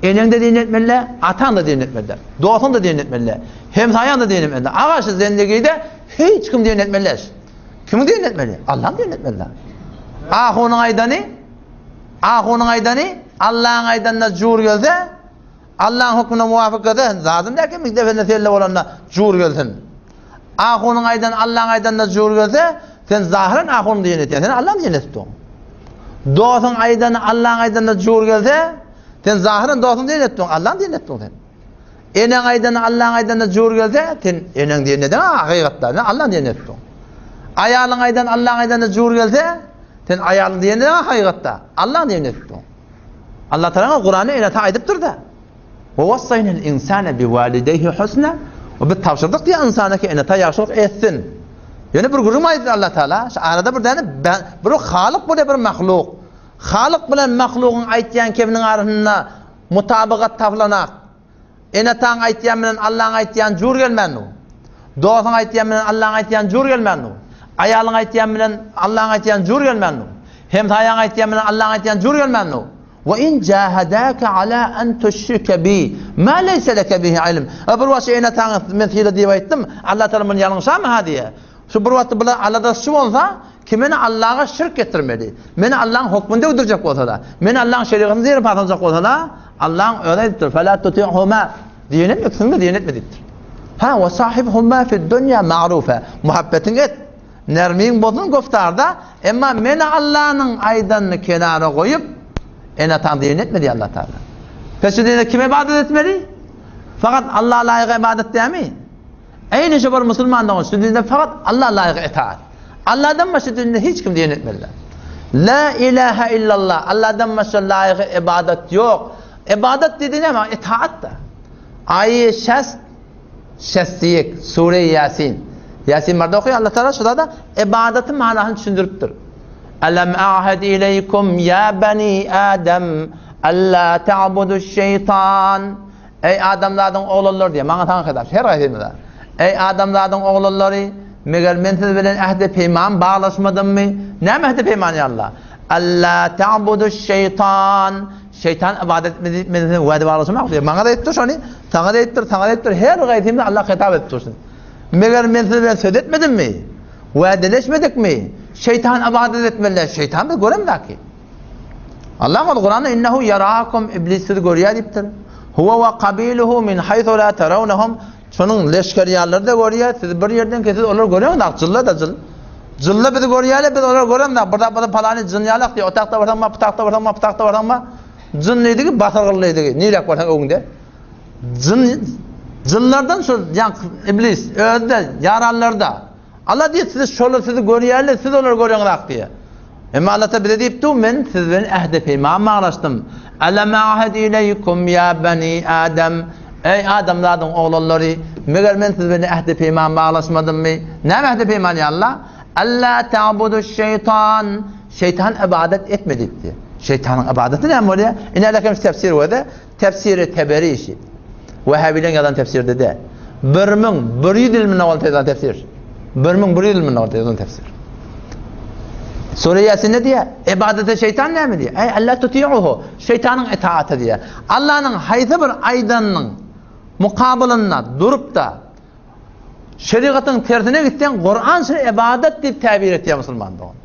eneň-de diýen etmeli, ataň-da diýen etmeli, dostuň-da diýen etmeli, hemsaýaň-da diýen etmeli. Aga şu zendigide hiç kim diýen etmeli. Kimiň diýen etmeli? Allaň diýen etmeli. Ahunyň aýdany, ahunyň aýdany Allaň aýdanyna jur gelse, Allaň hökmüne muwafyk gelse, zadym däki mizdefende selle bolanda jur gelsin. Ahunyň aýdany Allaň aýdanyna jur gelse, sen zahyran ahunyň diýen etýän, sen Allaň diýen etip dur. Dostuň aýdany Allaň aýdanyna jur gelse, Sen zahyran dostuň diýenini etdiň, Allaň diýenini etdiň sen. Eneň aýdany Allaň aýdanyna jur gelse, sen eneň diýenini eden hakykatda, sen Allaň diýenini etdiň. Aýalyň aýdany Allaň aýdanyna jur gelse, sen aýalyň diýenini eden hakykatda, Allaň diýenini etdiň. Allah Taala Kuranda ene-ata aýdypdyr-da. Ve wassaynal insana biwalideyhi husna. We biz tabşyrdyk diýýär ynsana ki ene-ata ýagşylyk etsin. Ýöne bir gürrüň aýtdy Allah Taala, şu arada bir däne bir halyk bolýar bir mahluk. Halyk bilen mahlugyň aýtýan kebiniň arasynda mutabagat tapylanak. Ene-ataň aýtýan bilen Allaň aýtýan jur gelmän dur. Dostuň aýtýan bilen Allaň aýtýan jur gelmän dur. Aýalyň aýtýan bilen Allaň aýtýan jur gelmän dur. Hemsaýaň aýtýan bilen Allaň aýtýan jur gelmän dur. Ve in jahadaka ala an tuşrike bi ma leysa leke bihi ilm. E bir wagt ene-ataňa men syla diýip aýtdym, Allah Taala muny ýalňyşamy-ha diýýär. Şu bir wagtda bular aladaşçy bolsa, ki meni Allaha şirk getirmeli, meni Allaň hokmuny döwdürjek bolsa-da, meni Allaň şerigatyny zere pasaljak bolsa-da, Allaň özi aýdypdyr, Fela tuti'huma, diýen etme, ikisini-de diýen etme diýipdir. Ha, we sahibhuma fid-dunýa ma'rufa, muhabbetiňi et, nermiň bolsun güftarda, emma meni Allanyň aýdanyny kenara goýup, ene-ataň diýenini etme diýýär Allah Tagala. Pes şu dünýede kime ybadat etmeli? Fakat Allaha laýyk ybadat dämi? Eýni şu bir musulman dogan şu dinde fakat Alla laýyk itaat. Alladan başga dinde hiç kim diýen etmelidir. La ilaha illallah. Alladan başga laýyk ibadat ýok. Ibadat diýdi näme? Itaat da. Aýy şest şestiyek sure Yasin. Yasin barda okaýar Allah Taala şurada da ibadatyň manysyny düşündiripdir. Alam ahad ileýkum ya bani Adam alla ta'buduş şeytan. Eý, adamzadyň oglanlary diýýär, maňa saňa hitap, her haýsymyza. Eý, adamzadyň oglanlary, meger men siz bilen ähdi-peýman baglaşmadymmy? Näme ähdi-peýman ýa Alla? Alla ta'buduş-şeýtan, şeýtan ybadat etme diýip men size wada baglaşamak diýýär. Maňa-da aýdypdyr şony, saňa-da aýdypdyr, saňa-da aýdypdyr, her haýsymyza Alla hitap edip dursun. Meger men siz bilen söz etmedimmi? Wädeleşmedikmi? Şeýtan ybadat etmeliler, şeýtan biz göremzaki. Allah ol Kuranda innehu yarakum iblis sizi görýär diýipdir. Huwa we kabiluhu min haythu la tarawnahum. Şonuň leşger ýarlary da görýär. Siz bir ýerden kesiz olar görýär da jylla da jyl. Jylla bizi görýärler, biz olary göremzok. Bir zapda palany jyn ýalak diýip, otakda barsaň ma, putakda barsaň ma, putakda barsaň ma. Jyn diýdigi, basyrgyl diýdigi. Nirek barsaň öňde. Jyn jynlardan şu ýaňky iblis özde ýaranlarda. Allah diýýär, siz şolar sizi görýärler, siz olary göreňzak diýýär. Emma Allah ta bize diýip dur, men siz bilen ähdi-peýman baglaşdym. Alam a'had ileýkum ýa bani Adam. Eý adamzadyň oglanlary, meger men siz bilen ähdi-peýman baglaşmadymmy? Näme ähdi-peýman ýa Allah? Alla ta'buduş şeýtan. Şeýtan ybadat etme diýipdi. Şeýtanyň ybadaty näme bolýar? Ine alakem tefsir wede. Tefsiri Teberi işi. Wehhabileň ýazan tefsirde däl. 1100 ýyl mundan ozal ýazylan tefsir. 1100 ýyl mundan ozal ýazylan tefsir. Sure Ýasinde diýýär, ibadete şeýtan näme diýýär? Eý Allah tuti'uhu. Şeýtanyň itaaty diýýär. Allanyň haýsy bir aýdanynyň mukabylynda durup-da şerigatyň tersine gitseň, Kuran şuny ibadat diýip täbir etýär musulman dogan.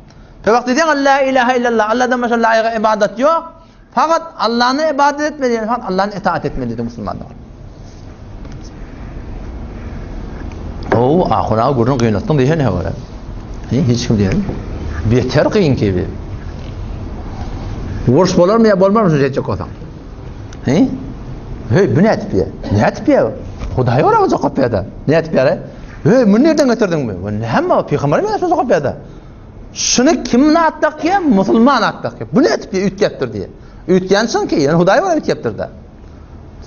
Şo wagt diýseň La ilaha illallah, Allahdan başga laýyk ibadat ýok. Fakat Allany ibadet etmeli, ýagny fakat Allany itaat etmeli diýdi musulmanlar. O, ahun aga gürrüň gynatdyň diýen hewara. Hiç kim diýen. Beter kyn ki bi. Uruş bolarmy ýa bolmarmy şu jetjek bolsaň? He? Hey, bu nätip ýa? Nätip ýa? Hudaý ora jogap berdi. Nätip ýa? Hey, muny nerden getirdiň mi? Näme, pygamber mi şu jogap berdi? Şuny kim at dakýar? Musulman at dakýar. Bu nädip diýýär, üýtgäpdir diýýär. Üýtgän çünki, ýöne Hudaý bar üýtgäpdir-de.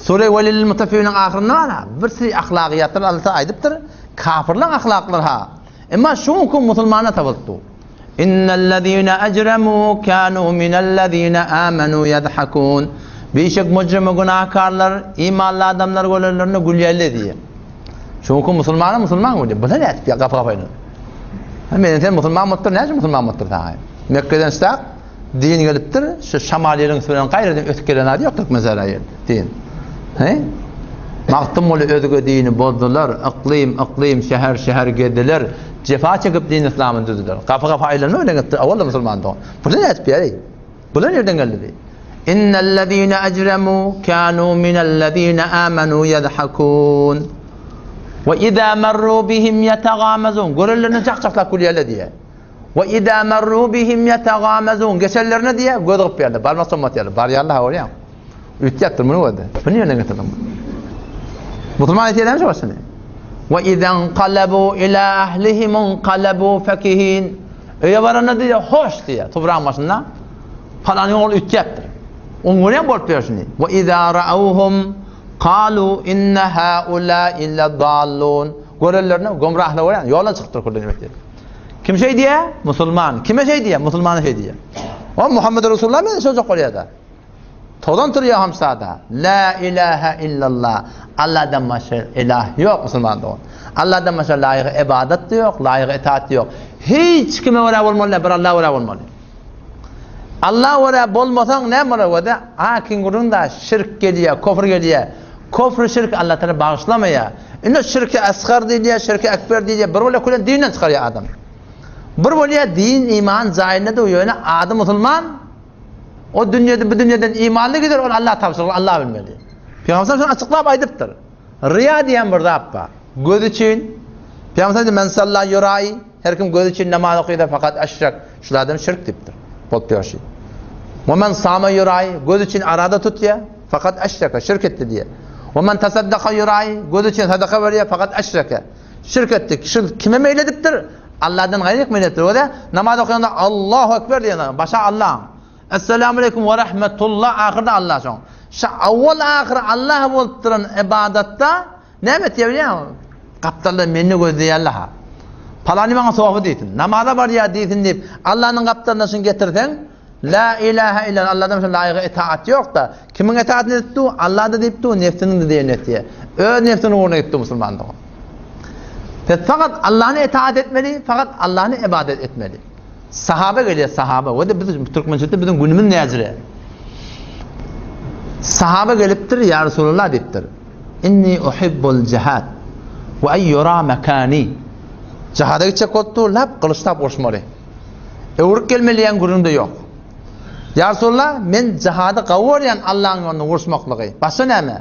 Sure Welil Mutaffifiniň ahyrynda bar, bir sürü ahlagyýatlar Allah aýdypdyr. Kafirleň ahlaklary ha. Emma şu günki musulmana tapylypdy. Innellezine ecremu kanu minellezine amenu yadhakun. Bişek mujrimi günahkarlar imanly adamlar görenlerinde gülýärler diýýär. Çünki musulmana musulman gülýär. Bu nädip ýa gapy gapayny. Men sen musulman bolupdyr, näçe musulman bolupdyr saňa? Mekgeden çyk, din gelipdir, şu şamal ýeliň üstünden gaýradan ötüp gelen ady ýok türkmen saraýy din. He? Magtymguly özge dini bozdular, yklym, yklym, şäher, şäher gezdiler, jefa çekip din yslamyny düzdüler. Gapy gapy aýlanma bilen gitdi, awal musulman dogan. Bu nädip ýeri? Bular nirden geldi diý. Innellezine ecremu kanu minellezine amenu yadhakun. We iza marru bihim yetagamazun. Görenlerine jak-jaklap gülýärler diýýär. We iza marru bihim yetagamazun. Geçenlerine diýýär, göz gypýarlar, barmak çommatýarlar. Barýarlar ha görýäň. Üýtgäpdir muny gördü. Bu nireden getirdiň? Musulman aýtýar näme şu başyny? Wa izen qalabu ila ahlihim qalabu fakihin. Öýe baranda diýýär, hoş diýýär, topragyň başynda. Palanyň ogly üýtgäpdir. Oň görýän bolup ýörşüni. Wa iza ra'awhum qalu inna haula'i ladallun. Görenlerine gomrahlar görýän, ýoldan çykypdyr külden diýip. Kim şeý diýýär? Musulman. Kime şeý diýýär? Musulmana şeý diýýär. O Muhammed Resulullah men şojak bolýar-da. Tozan turýar hamsada. La ilaha illallah. Allahdan başga ilah ýok musulman dogan. Allahdan başga laýyk ibadat ýok, laýyk itaat ýok. Hiç kime görä bolmaly, bir Allaha görä bolmaly. Allaha görä bolmasaň näme bolar göde? Akin gürrüň da şirk gelýär, kofr gelýär. Kofr şirk Allah Taala bagyşlamaýar. Indi şirki asgar diýilýär, şirki ekber diýilýär. Bir bolýar külen dinden çykarýar adam. Bir bolýar din iman jaýynda ýöne ady musulman O dünýede bu dünýeden imanly gider, ol Allaha tabşyrykly, Allah bilmeli. Pygamber şony açyklap aýdypdyr. Riýa diýen bir zat bar. Göz üçin Pygamber aýdy, men salla ýurai, her kim göz üçin namaz okysa fakat eşrek. Şul adam şirk diýipdir. Bolup ýörşi. We men sama ýurai, göz üçin arada tutýar, fakat eşreke, şirk etdi diýýär. We men tasaddaka ýurai, göz üçin sadaka berýär, fakat eşreke. Şirk etdi. Şirk kime meýil edipdir? Allahdan gaýry meýil edipdir. Öde namaz okanda Allahu ekber diýen, başa Allah. Esselamu aleýkum we rahmetullah ahyrda Allah şoň. Şu awwal ahyr Allah bolup duran ibadatda näme etýär bilýäňmi? Gapdalda meni gözleýärler ha. Palany maňa sofy diýsin. Namaza barýar diýsin diýip, Allahnyň gapdalynda şuny getirseň, La ilahe illallah, Allahdan başga laýyga itaat ýok-da. Kimiň itaatyny edip dur? Allah-da diýip dur, nefsiniň-de diýenini etýär. Öz nefsiniň ugruna gitdi musulman dogan. Biz fakat Allahny itaat etmeli, fakat Allahny ibadet etmeli. Sahaba gelýär, sahaba. We-de biz türkmençilikde biziň günümiz näjire. Sahaba gelipdir, ýa Resulullah diýipdir. Inni uhibbul jihad we ay yura makani. Jihada gitjek bolup dur, lap gylyçlap uruşmaly. Öwrüp gelmeli diýen gürrüň-de ýok. Ýa Resulallah, men jihady gowy görýän Allahyň ýolunda uruşmaklygy. Başga näme?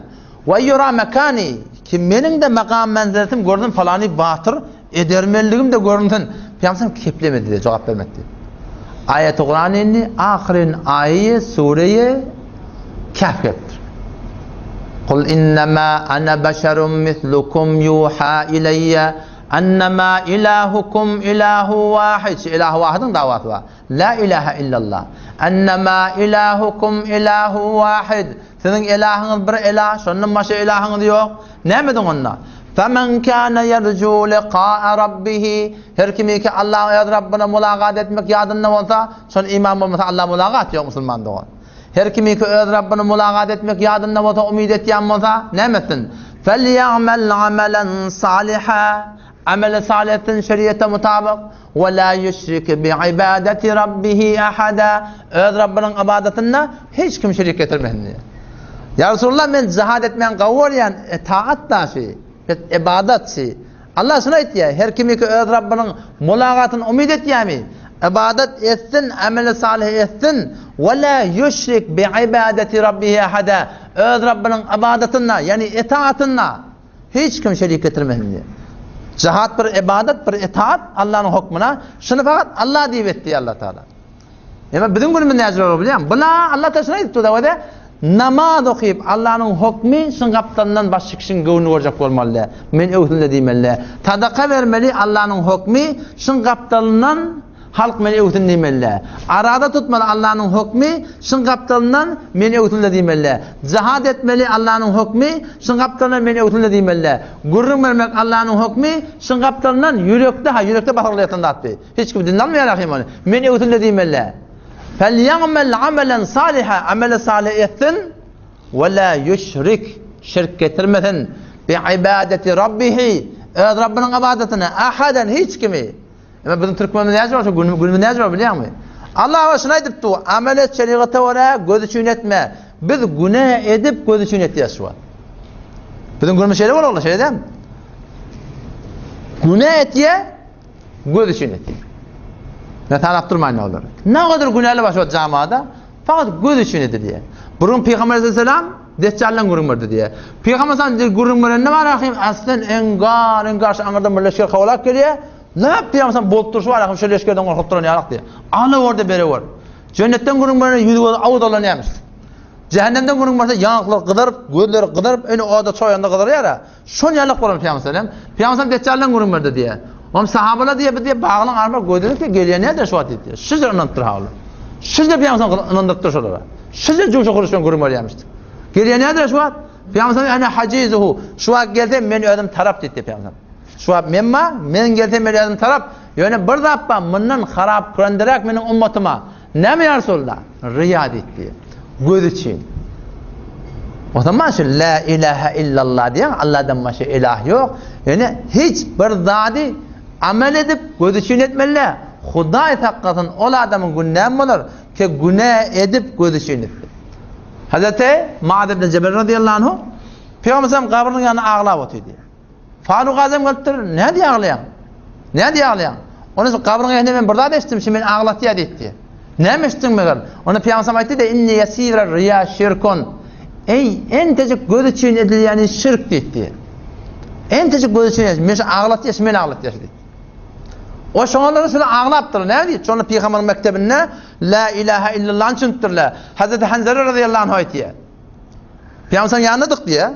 Wa ýura mekani, ki meniň-de makam-menziletim görünsün, palany batyr, edermenligim-de görünsün. Pygamberimiz keplemedi diýdi, jogap bermedi diýdi. Aýaty Kuran indi, ahyryn aýy, sureýi Kehf gelipdir. Kul innema ana beşerun mislukum ýuha ileýýe Ennema ilahukum ilahu wahid. Şu ilahu wahidiň dawasy bar. La ilaha illallah. Ennema ilahukum ilahu wahid. Siziň ilahyňyz bir ilah, şondan başga ilahyňyz ýok. Näme ediň onda? Femen kana yerju liqa'a rabbih. Her kim ki Allah öz Rabbine mulagat etmek ýadynda bolsa, şol iman bolmasa Allah mulagat ýok musulman dogan. Her kimiki öz Rabbyny mulagat etmek ýadynda bolsa, umyt etýän bolsa, näme etsin? Felýa'mel amelen saliha, ameli salyh etsin şeriýete mutabyk, we la ýüşrik bi'ibadeti rabbihi ahada, öz Rabbynyň ybadatynda hiç kimi şerik getirmesin diýýär. Ýa Resulallah, men jihad etmäni gowy görýän, etaat daşy. Pes ybadatçy. Allah şuny aýtýar, Her kimiki öz Rabbynyň mulagatyny umyt etýärmi, ybadat etsin, ameli salyh etsin, we la ýüşrik bi ibadeti rabbihi ahada, öz Rabbynyň ybadatynda, ýagny etaatynda hiç kimi şerik getirmesin diýýär. Jihad bir ybadat, bir etaat Allanyň hukmuna, şuny fakat Allah diýip et diýýär Allah Taala. Emma biziň günümiz näce bolar bilýäňmi? Bula Allah Taala şuny aýdypdyr da, namaz okyp Allanyň hukmy şuň gapdalyndan başga kişiň göwnüni görjek bolmaly däl. Men öwsün-de diýmeli däl. Sadaka bermeli Allanyň hukmy şuň gapdalyndan halk meni öwsün diýmeli däl. Araza tutmaly Allanyň hukmy şuň gapdalyndan meni öwsün-de diýmeli däl. Jihad etmeli Allanyň hukmy şuň gapdalyndan meni öwsün-de diýmeli däl. Gürrüň bermek Allanyň hukmy şuň gapdalyndan ýürekde ha ýürekde basyrylýan zat bi. Hiç kim dinden almaýar ahim ony. Men öwsün-de diýmeli. Felýa'mel amelen saliha, ameli salih etsin, we la ýüşrik, şirk getirmesin, bi ibadeti rabbihi, öz Rabbynyň ybadatyna, ahaden, hiç kimi. Emma biziň türkmenimiz näce bolsa, günümiz näce bor bilýäňmi? Allah şuny aýdypdy, amel et şerigata görä, göz üçin etme. Biz günä edip göz üçin etýäs şu wagt. Biziň günümiz şeýle bolarly, şeýle dälmi? Günä etýä, Göz üçin etýär. Men sanap durmaýyn olary. Nägadyr günäli bar şu jamada, fakat göz üçin edilýär. Bir gün Pygamber aleyhisselam Deccaldan gürrüň berdi diýýär. Pygamber sallam gürrüň berende bar ahim aslen engar engar şu aňyrdan bir leşger kowalap gelýär. Näp Pygamber sallam bolup durşy bar ahim şu leşgerden gorkup duran ýalak diýýär. Ala bor-da bere bor. Jennetden gürrüň berende ýüzi gözi awdalanýarmyş. Jähennemden gürrüň berse, ýaňaklary gyzaryp, gözleri gyzaryp, ene oda çoýanda gyzarýar-a. Şon ýalak bolan Pygamber sallam. Pygamber sallam Deçjaldan gürrüň berdi diýýär. Onuň sahabalar diýýär, biz diýýär, baglyň arma gözledik diýýär, gelýän näde şu wagt diýýär. Şuja ynanypdyr ha olar. Şuja Pygamber sallam ynandyrypdyr şolara. Şuja juşa huruş bilen gürrüň berýärmişdi. Gelýän näde şu wagt? Pygamber sallam ene hajizuhu. Şu wagt gelse men özüm tarap diýdi Pygamber sallam. Şu wagt men ma, men gelsem men özüm tarap. Ýöne bir zat bar, mundan harap kürendiräk meniň ummatyma. Näme ýa Resulallah? Ryýa diýdi. Göz üçin. O zaman şu la ilaha illallah diýen Allahdan başga ilah ýok. Ýöne hiç bir zady amel edip göz üçin etmeli. Hudaý saklasyn ol adamyň günämi bolar ki günä edip göz üçin etdi. Hazreti Muaz ibn Jebel radıyallahu anhu Peygamber gabrynyň ýanynda aglap otyrdy. Faruk Azam gelipdir, Näme diýip aglaýaň? Näme diýip aglaýaň? Onda şu gabryň eýesine men bir zat eşitdim, şu meni aglatýar diýipdi. Näme eşitdiň meger? Onda Pygamberimiz aýtdy-da, Inni ýesira riýa şirkun. Eý, entejik göz üçin edilýäni şirk diýipdi. Entejik göz üçin, men şu aglatýar, şu meni aglatýar diýipdi. O şoňalara şuny aglapdyr. Näme diýip? Şonda Pygamberiň mekdebinde La ilaha illallah düşünipdirler. Hazreti Hanzala radıyallahu anh aýtýar. Pygamberimiň ýanyndadyk diýýär.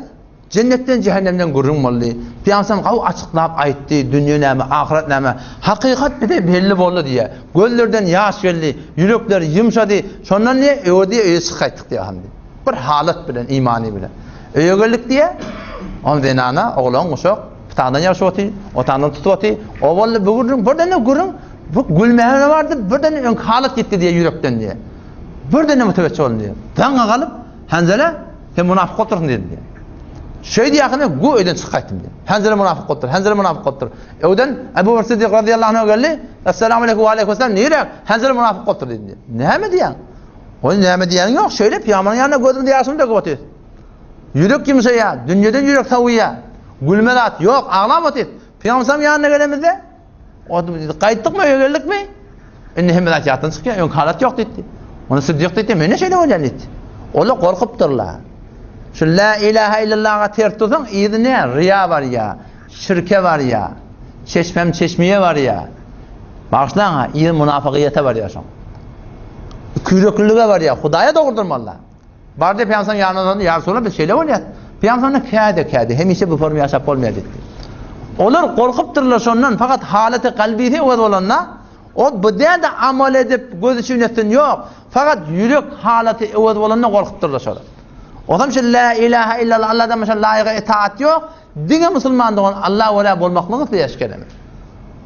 Jennetden jähennemden gürrüň boldy. Pygamberimiz gawy açyklap aýtdy, dünýe näme, ahyret näme? Hakykat bize belli boldy diýýär. Gözlerden ýaş geldi, ýürekler ýumşady. Şondan diýýär, öe diýýär, öýe çykyp gaýtdyk diýýär hany. Bir halat bilen, imany bilen. Öýe geldik diýýär. Ol zenana, oglan, uşak pytadan ýagşy oty, otandan tutup oty. O boldy bu gürrüň, birden-de gürrüň bu gülmäge bardy, birden öňki halat gitdi diýýär ýürekden diýýär. Birden-de mütewejje boldy diýýär. Daňa galyp, Hanzala Sen munafyk bolupdyrsyň diýdim diýýär. Şeý diýýärkä gu öýden çykyp gaýtdym diýýär. Hanzala munafyk bolupdyr, Hanzala munafyk bolupdyr. Öwden Ebu Bekr Siddik razyýallahu anhu geldi. Essalamu aleýkum we aleýkum esselam. Nirä? Hanzala munafyk bolupdyr diýdim diýýär. Näme diýýäň? Ol näme diýýäniň ýok, şeýle pygamberyň ýanynda gözümde ýaşyny döküp otyr. Ýürek ýumşaýar, dünýeden ýürek sowuýar. Gülme zat ýok, aglap otyr. Pygamberyň ýanyna gelemizde Odup diýdi, gaýtdykmy, öýe geldikmi? Indi hemme zat ýatdan çykýar, öňki halat ýok diýdi. Ony Siddik diýdi, men şeýle bolýan diýdi. Olar gorkupdyrlar. Şu la ilaha illallaha ters dursaň, yzy ne? Riýa barýar, şirke barýar, çeşmem çeşmiye barýar. Bagyşlaň ha, yzy munafygyýete barýar şoň. Küreklilige barýar, Hudaýa dogurdyrmalylar. Bardy Pygamberimiziň ýanyna uzandy, Ýa Resulallah, biz şeýle bolýas. Pygamberimiz käde käde, hemişe bu forma ýaşap bolmaýar diýdi. Olar gorkupdyrlar şondan, fakat halaty kalbisi öwez bolanda, o bu däde amal edip göz üçin etsin ýok, fakat ýürek halaty öwez bolanda gorkupdyrlar şolar. Ozam şu la ilaha illallah Allahdan başga laýyga itaat ýok, diňe musulman dogan Allah görä bolmaklygy isleýär şu keleme.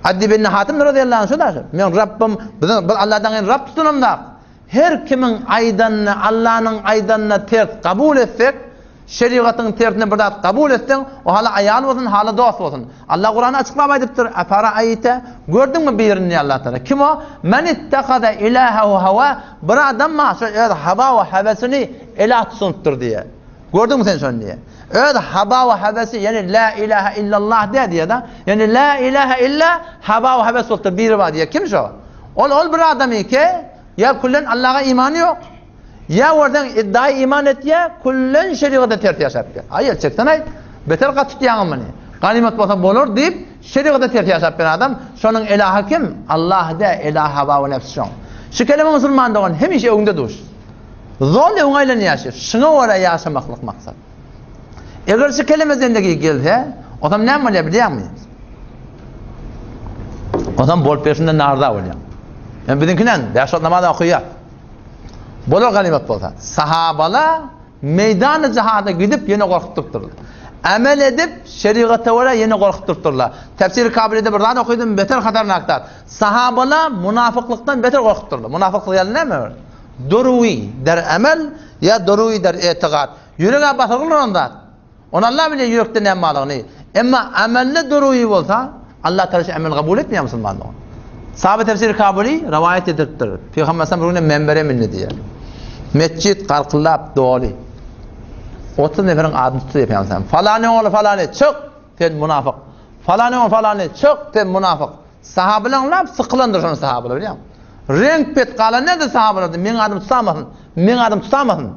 Addi bin Hatim radiyallahu anh şu da şu. Men Rabbim, biz Allahdan gaýry Rabb tutunamzak. Her kimiň aýdanyny Allanyň aýdanyna ters kabul etsek, şerigatyň tersine bir zat kabul etseň, o hala aýal bolsun, hala dost bolsun. Allah Kuranda açyklap aýdypdyr, Efaraaýte, gördüňmi birini diýýär Allah Tagala. Kim o? Men ittahaza ilahehu hawa, bir adam bar, şo öz hawa we hewesini ilah tutunypdyr diýýär. Gördüňmi sen şony diýýär. Öz hawa we hewesi, ýagny la ilaha illallah diýýär diýýär-de. Ýagny la ilaha illa hawa we hewes bolupdyr, biri bar diýýär. Kim şo? Ol ol bir adam eke, ýa küllen Allaha imany ýok. Ýa görseň iddiaý iman etýä, küllen şerigata ters ýaşap ýör. Aý el çeksen aý, beter gaty tutýaňam muny. Ganymat bolsa bolar diýip, şerigata ters ýaşap ýören adam, şonuň ilahy kim? Allah dä, ilah hawa we nefs şoň. Şu keleme musulman dogan hemişe öňde duş. Zol öňe aýlanýar şu. Şuňa görä ýaşamaklyk maksat. Eger şu keleme zendegi gelse, o zaman näme bolýar bilýäňmi? O zaman bolup berşinden narza bolýar. Yani biziňki näme? Bäş wagt namaz okaýar. Bolar ganymat bolsa. Sahabala meýdany jihada gidip ýene gorkup durupdyrlar. Amel edip şerigata görä ýene gorkup durupdyrlar. Tefsir Kabiride bir zat okydym, beter hatarnak zat. Sahabala munafyklykdan beter gorkupdyrlar. Munafyklyk ýaly näme bar? Duruwi der amel ýa duruwi der etigat. Ýürege basyrgyl duran zat. Ony Allah bilýär ýürekde näme barlygyny. Emma amelde duruwy bolsa, Allah Taala şu ameli kabul etmeýär musulmanlygyny. Sahabe tefsiri Kabuli rowaýat edilipdir. Pygamber sallam bir gün menbere mindi diýýär. Metjit garkyldap doly. 30 neferiň adyny tutdy Pygamber sallam. Falany ogly falany çyk, sen munafyk. Falany ogly falany çyk, sen munafyk. Sahabalaryň lap sykylandyr şony sahabalar bilýäňmi? Reňk pet galan näde sahabalarda meň adym tutamasyn, meň adym tutamasyn.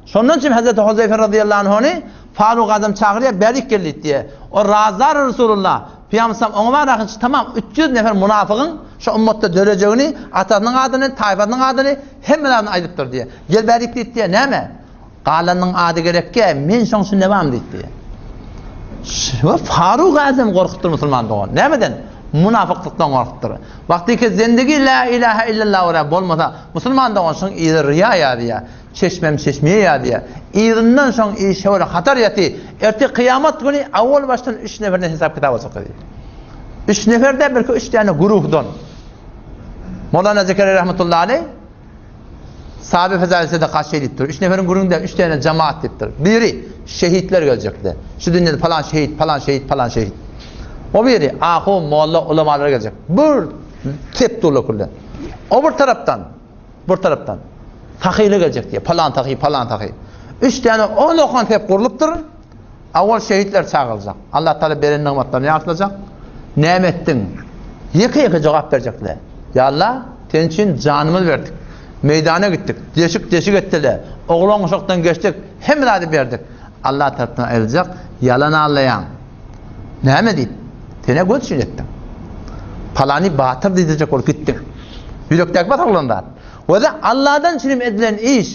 Şondan üçin Hazreti Huzeyfe razyýallahu anhuny Faruk Azam çagyrýar, bärik gel diýip diýýär. O razdar Resulullah, Pygamber sallam oňa bar ahyrçy tamam 300 nefer munafygyň şu ummatda dörejegini, atasynyň adyny, taýfasynyň adyny, hemme zadyny aýdypdyr diýýär. Gel bärik diýip diýýär. Näme? Galanyň ady gerekge, men şoň üçin nebam diýipdi. Şo Faruk Azam gorkupdyr musulman dogan. Nämeden? Munafiklykdan gorkupdyr. Wagtyky zendigi la ilaha illallah görä bolmasa, musulman dogan şoň yzy riýa ýazýar. Çeşmem çeşmeye ýazýar. Yzyndan şoň işe görä hatar ýaty. Erte kyýamat güni awal başdan üç neferden hesap kitap alsak diýdi. Üç neferde belki üç tane guruhdan. Mawlana Zekeriýa rahmetullahi aleyh Sahabe fezail sadaka şeý diýipdir. Üç neferiň gürrüňinde üç tane jemaat diýipdir. Biri şehitler geljekdi. Şu dünýede palan şehit, palan şehit, palan şehit. O biri ahun, molla, ulamalar geljek. Bir sep durlar küllen. O bir tarapdan, bir tarapdan sahylar geljek diýip, palan sahy, palan sahy. Üç tane on okan sep gurlupdyr. Awal şehitler çagyryljak. Allah Taala beren nygmatlaryny ýatlajak. Näme etdiň? Ýeke-ýeke jogap berjekler. Ýa Allah, sen üçin janymyzy berdik. Meýdana gitdik. Deşik-deşik etdiler. Oglan uşakdan geçdik. Hemme zady berdik. Allah tarapdan aýryljak. Ýalan allaýaň. Näme diýip? Sen-ä göz üçin etdiň. Palany batyr diýdirjek bolup gitdiň. Ýürekdäki bar oglan zat. Wada Allahdan üçin edilen iş.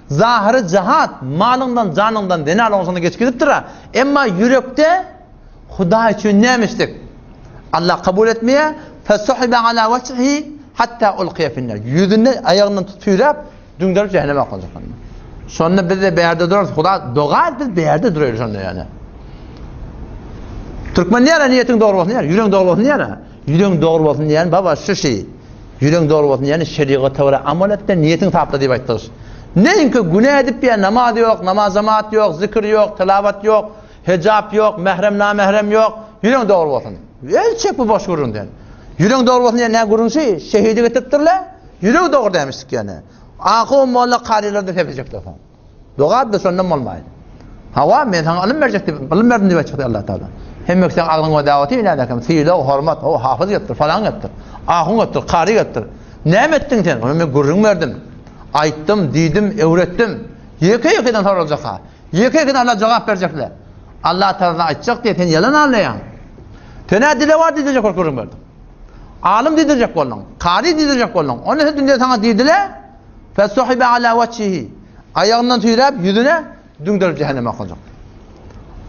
Zahyry jahat, malyňdan, janyňdan zenal onsoňda geçip gidipdir-a. Emma ýürekde Hudaý üçin näme etdik? Allah kabul etmeýär. Fesuhibe ala wejhihi hatta ulqiya finnar. Ýüzüni aýagyndan tutup süýräp, düňderip jähenneme oklajak onda. Şonda biz de bärde durarys. Huda doga et biz bärde duraýly şonda ýöne. Türkmen diýär, niýetiň dogry bolsun diýär, ýüregiň dogry bolsun diýär. Ýüregiň dogry bolsun diýen baba şu şey. Ýüregiň dogry bolsun diýeni şerigata görä amal et-de niýetiň sapla diýip aýtdygyş. Neýinki günä edip ýa namaz ýok, namaz jemaat ýok, zikir ýok, tilawat ýok, hijap ýok, mährem namährem ýok. Ýüregiň dogry bolsun. El çek bu boş gürrüňden. Ýüregiň dogry bolsun diýen näme gürrüň şi? Şehidi getiripdirler. Ýüregi dogry dämişdik ýöne. Ahun molla karylar-da sepejekler soň. Doga-da şondan bolmaýar. Hawa, men saňa ylym berjek diýip, ylym berdim diýip aýtjakdy Allah Taala. Hemmek seň agzyň we dawaty inädäkem, sylag, hormat, o hafyz gelipdir, falan gelipdir, ahun gelipdir, kary gelipdir. Näme etdiň sen? Ony men gürrüň berdim. Aýtdym, diýdim, öwretdim. Ýeke-ýekeden soraljak-ha. Ýeke-ýekeden Allah jogap berjekle. Allah Taala aýtjak diýip, sen ýalan alýaň. Sen-ä dilewar diýdirjek bolup gürrüň berdiň. Alym diýdirjek bolduň, kary diýdirjek bolduň. Onda sen dünýede saňa diýdiler, Fesuhibe ala wejhihi. Aýagyndan süýräp, ýüzüne düňderip jähenneme okajak.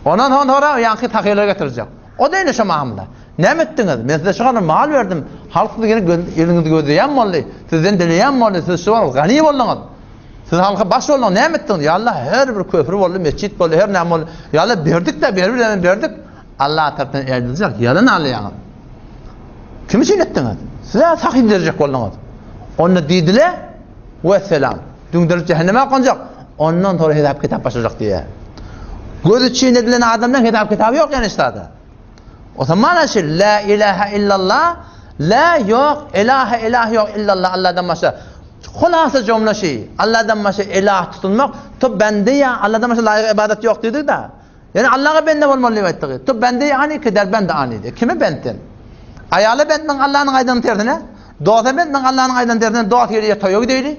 Ondan soň sonra ýaňky sahylara getirjek. O da ýene şo mamla. Näme etdiňiz? Men size şu kadar mal berdim. Halk sizi ýene göz, eliňizi gözleýän boldy. Sizden dileýän boldy. Siz şu wagt gani bolduňyz. Siz halka baş bolduňyz. Näme etdiňiz? Ýa Allah, her bir köpri boldy, mesjit boldy, her näme boldy. Ýa Allah, berdik-de, berip berdik. Allah tarapyndan ediljek ýalan alýaňyz. Kim üçin etdiňiz? Size sahy berjek bolduňyz. Onda diýdiler, we selam. Düňderip cehenneme okanjak. Ondan sonra hesap kitap başlajak diýýär. Göz üçin edilen adamdan hesap kitaby ýok ýani ştada. O zaman şu la ilaha illallah la ýok, ilaha ilah ýok illallah Allahdan başga. Hulasa jümle şi. Allahdan başga ilah tutunmak, to bende ýa Allahdan başga laýyk ibadat ýok diýdik da. Ýöne Allaga bende bolmaly diýip aýtdygy. Tu bende ani ki der bende ani diýdi. Kime bent sen? Aýala bentmiň Allanyň aýdanyň tersine? Dosa bentmiň Allanyň aýdanyň tersine? Dos gelýär toýa gideýli.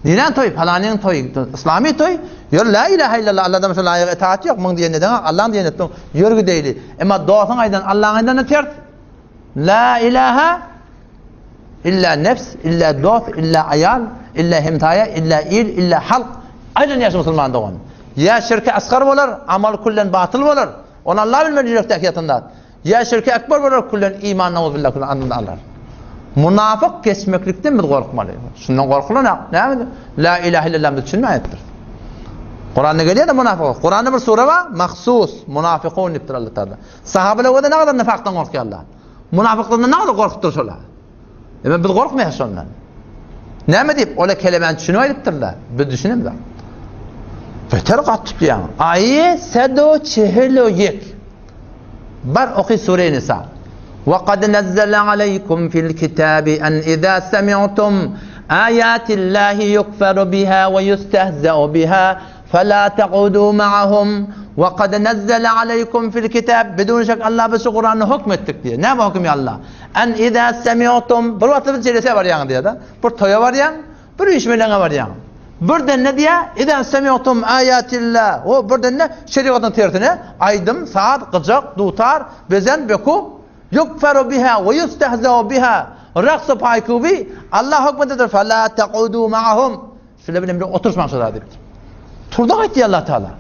Niräň toýy? Palanyň toýy. Islami toý. Ýör la ilaha illallah Alladan başga laýyk itaat ýok. Muň diýenine deňe Allaň diýenine etdiň. Ýör gideýli. Emma dosuň aýdan Allaň aýdanyna ters. La ilaha Illa nefs, illa dost, illa aýal, illa hemsaýa, illa il, illa halk. Aýlanýar şu musulman dogan. Ýa şirki asgar bolar, amal küllen batyl bolar. Ony Allah bilmeli ýürekdäki ýatan zat. Ýa şirki ekber bolar, küllen iman nauzubillah küllen andan alar. Munafyk geçmeklikden biz gorkmaly. Şundan gorkulanak. Näme? La ilahe illallah biz düşünmäýipdir. Kuranda gelýär munafyk. Kuranda bir sure bar, mahsus munafykun diýipdir Allah Taala. Sahabeler özi näme nifakdan gorkýarlar. Munafyklardan näme gorkupdyr şolar? Emma biz gorkmaýarys şondan. Näme diýip, ola kelemäni düşünip aýdypdyrlar. Biz düşünemzok. Beter gat tutýaň. Aýe sedo çehelo ýek. Bar oky sure Nisa. Wa kad nazzala aleykum fil kitabi en iza semi'tum ayatillahi yukfaru biha we yustehza'u biha Fela taq'udu ma'ahum we kad nezzele aleýkum fil kitab bidun şek Allah biz şu Kuranda hökm etdik diýýär. Näme höküm ýa Allah? En iza semi'tum bir wagtda bir jelese barýaň diýýär-de. Bir toýa barýaň, bir üýşmeleňe barýaň. Birden ne diýýär? Iza semi'tum ayatillah. O birden ne? Şerigatyň tersine aýdym, saz, gyjak, dutar, bezen, bekup yukfaru biha we yustehza'u biha raks paýkubi Allah hökm edidir. Fela taq'udu ma'ahum Şular bilen bile oturyşmaň şo zat diýipdir. Turda gaýt diýýär Allah Taala.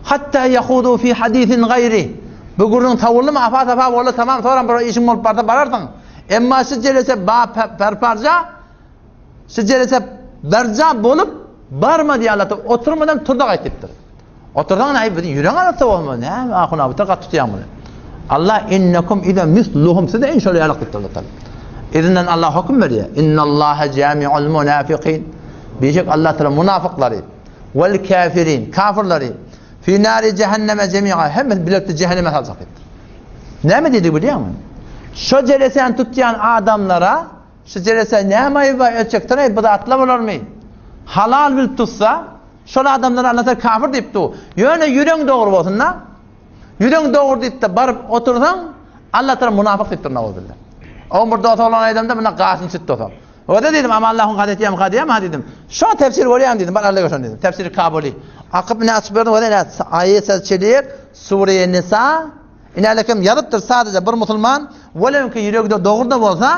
Hatta yahudu fi hadisin gaýri. Bu gürrüň sawuldymy, apa-sapa boldy, tamam, soram bir işiň bolup barsa bararsyň. Emma şu jelese ba perparja, şu jelese berja bolup barma diýýär Allah Taala. Oturmadan turda gaýt diýipdir. Otursaň näme bir ýüregiň arassa bolmaz. Näme ahun abyta gat tutýaň muny. Allah innekum iza misluhum siz en şol ýalyk diýipdir Allah Taala. Yzyndan Allah höküm berýär. Innallaha jami'ul munafiqin. Bişek Allah Taala munafyklary wel kafirin kafirleri fi nari cehenneme jemi'a hemmesini bilelikde cehenneme saljak diýipdir. Näme diýdi bilýäňmi? Şo jelesän tutýan adamlara şu jelese näme aýyp bar etjekdir bu zatlar bolarmy? Halal bilip tutsa Şol adamlara Allah Taala kafir diýip dur. Ýöne ýüregiň dogry bolsun-da. Ýüregiň dogry diýip-de baryp otursaň, Allah Taala munafyk diýip dur nauzubilla. O bir dost oglan aýdamda munda gaşyny çytdy otam. Öde diýdim, aman Allahyň hady etýämi, hady diýýämi, ha diýdim. Şo tefsir görýän diýdim, bar Allaha şony diýdim. Tefsiri Kabuli. Akyp ine açyp berdim, öde ine aýat çelýek, sure Nisa, Inälekem ýazypdyr sadaja bir musulman, welewki ýüregi-de dogry-da bolsa,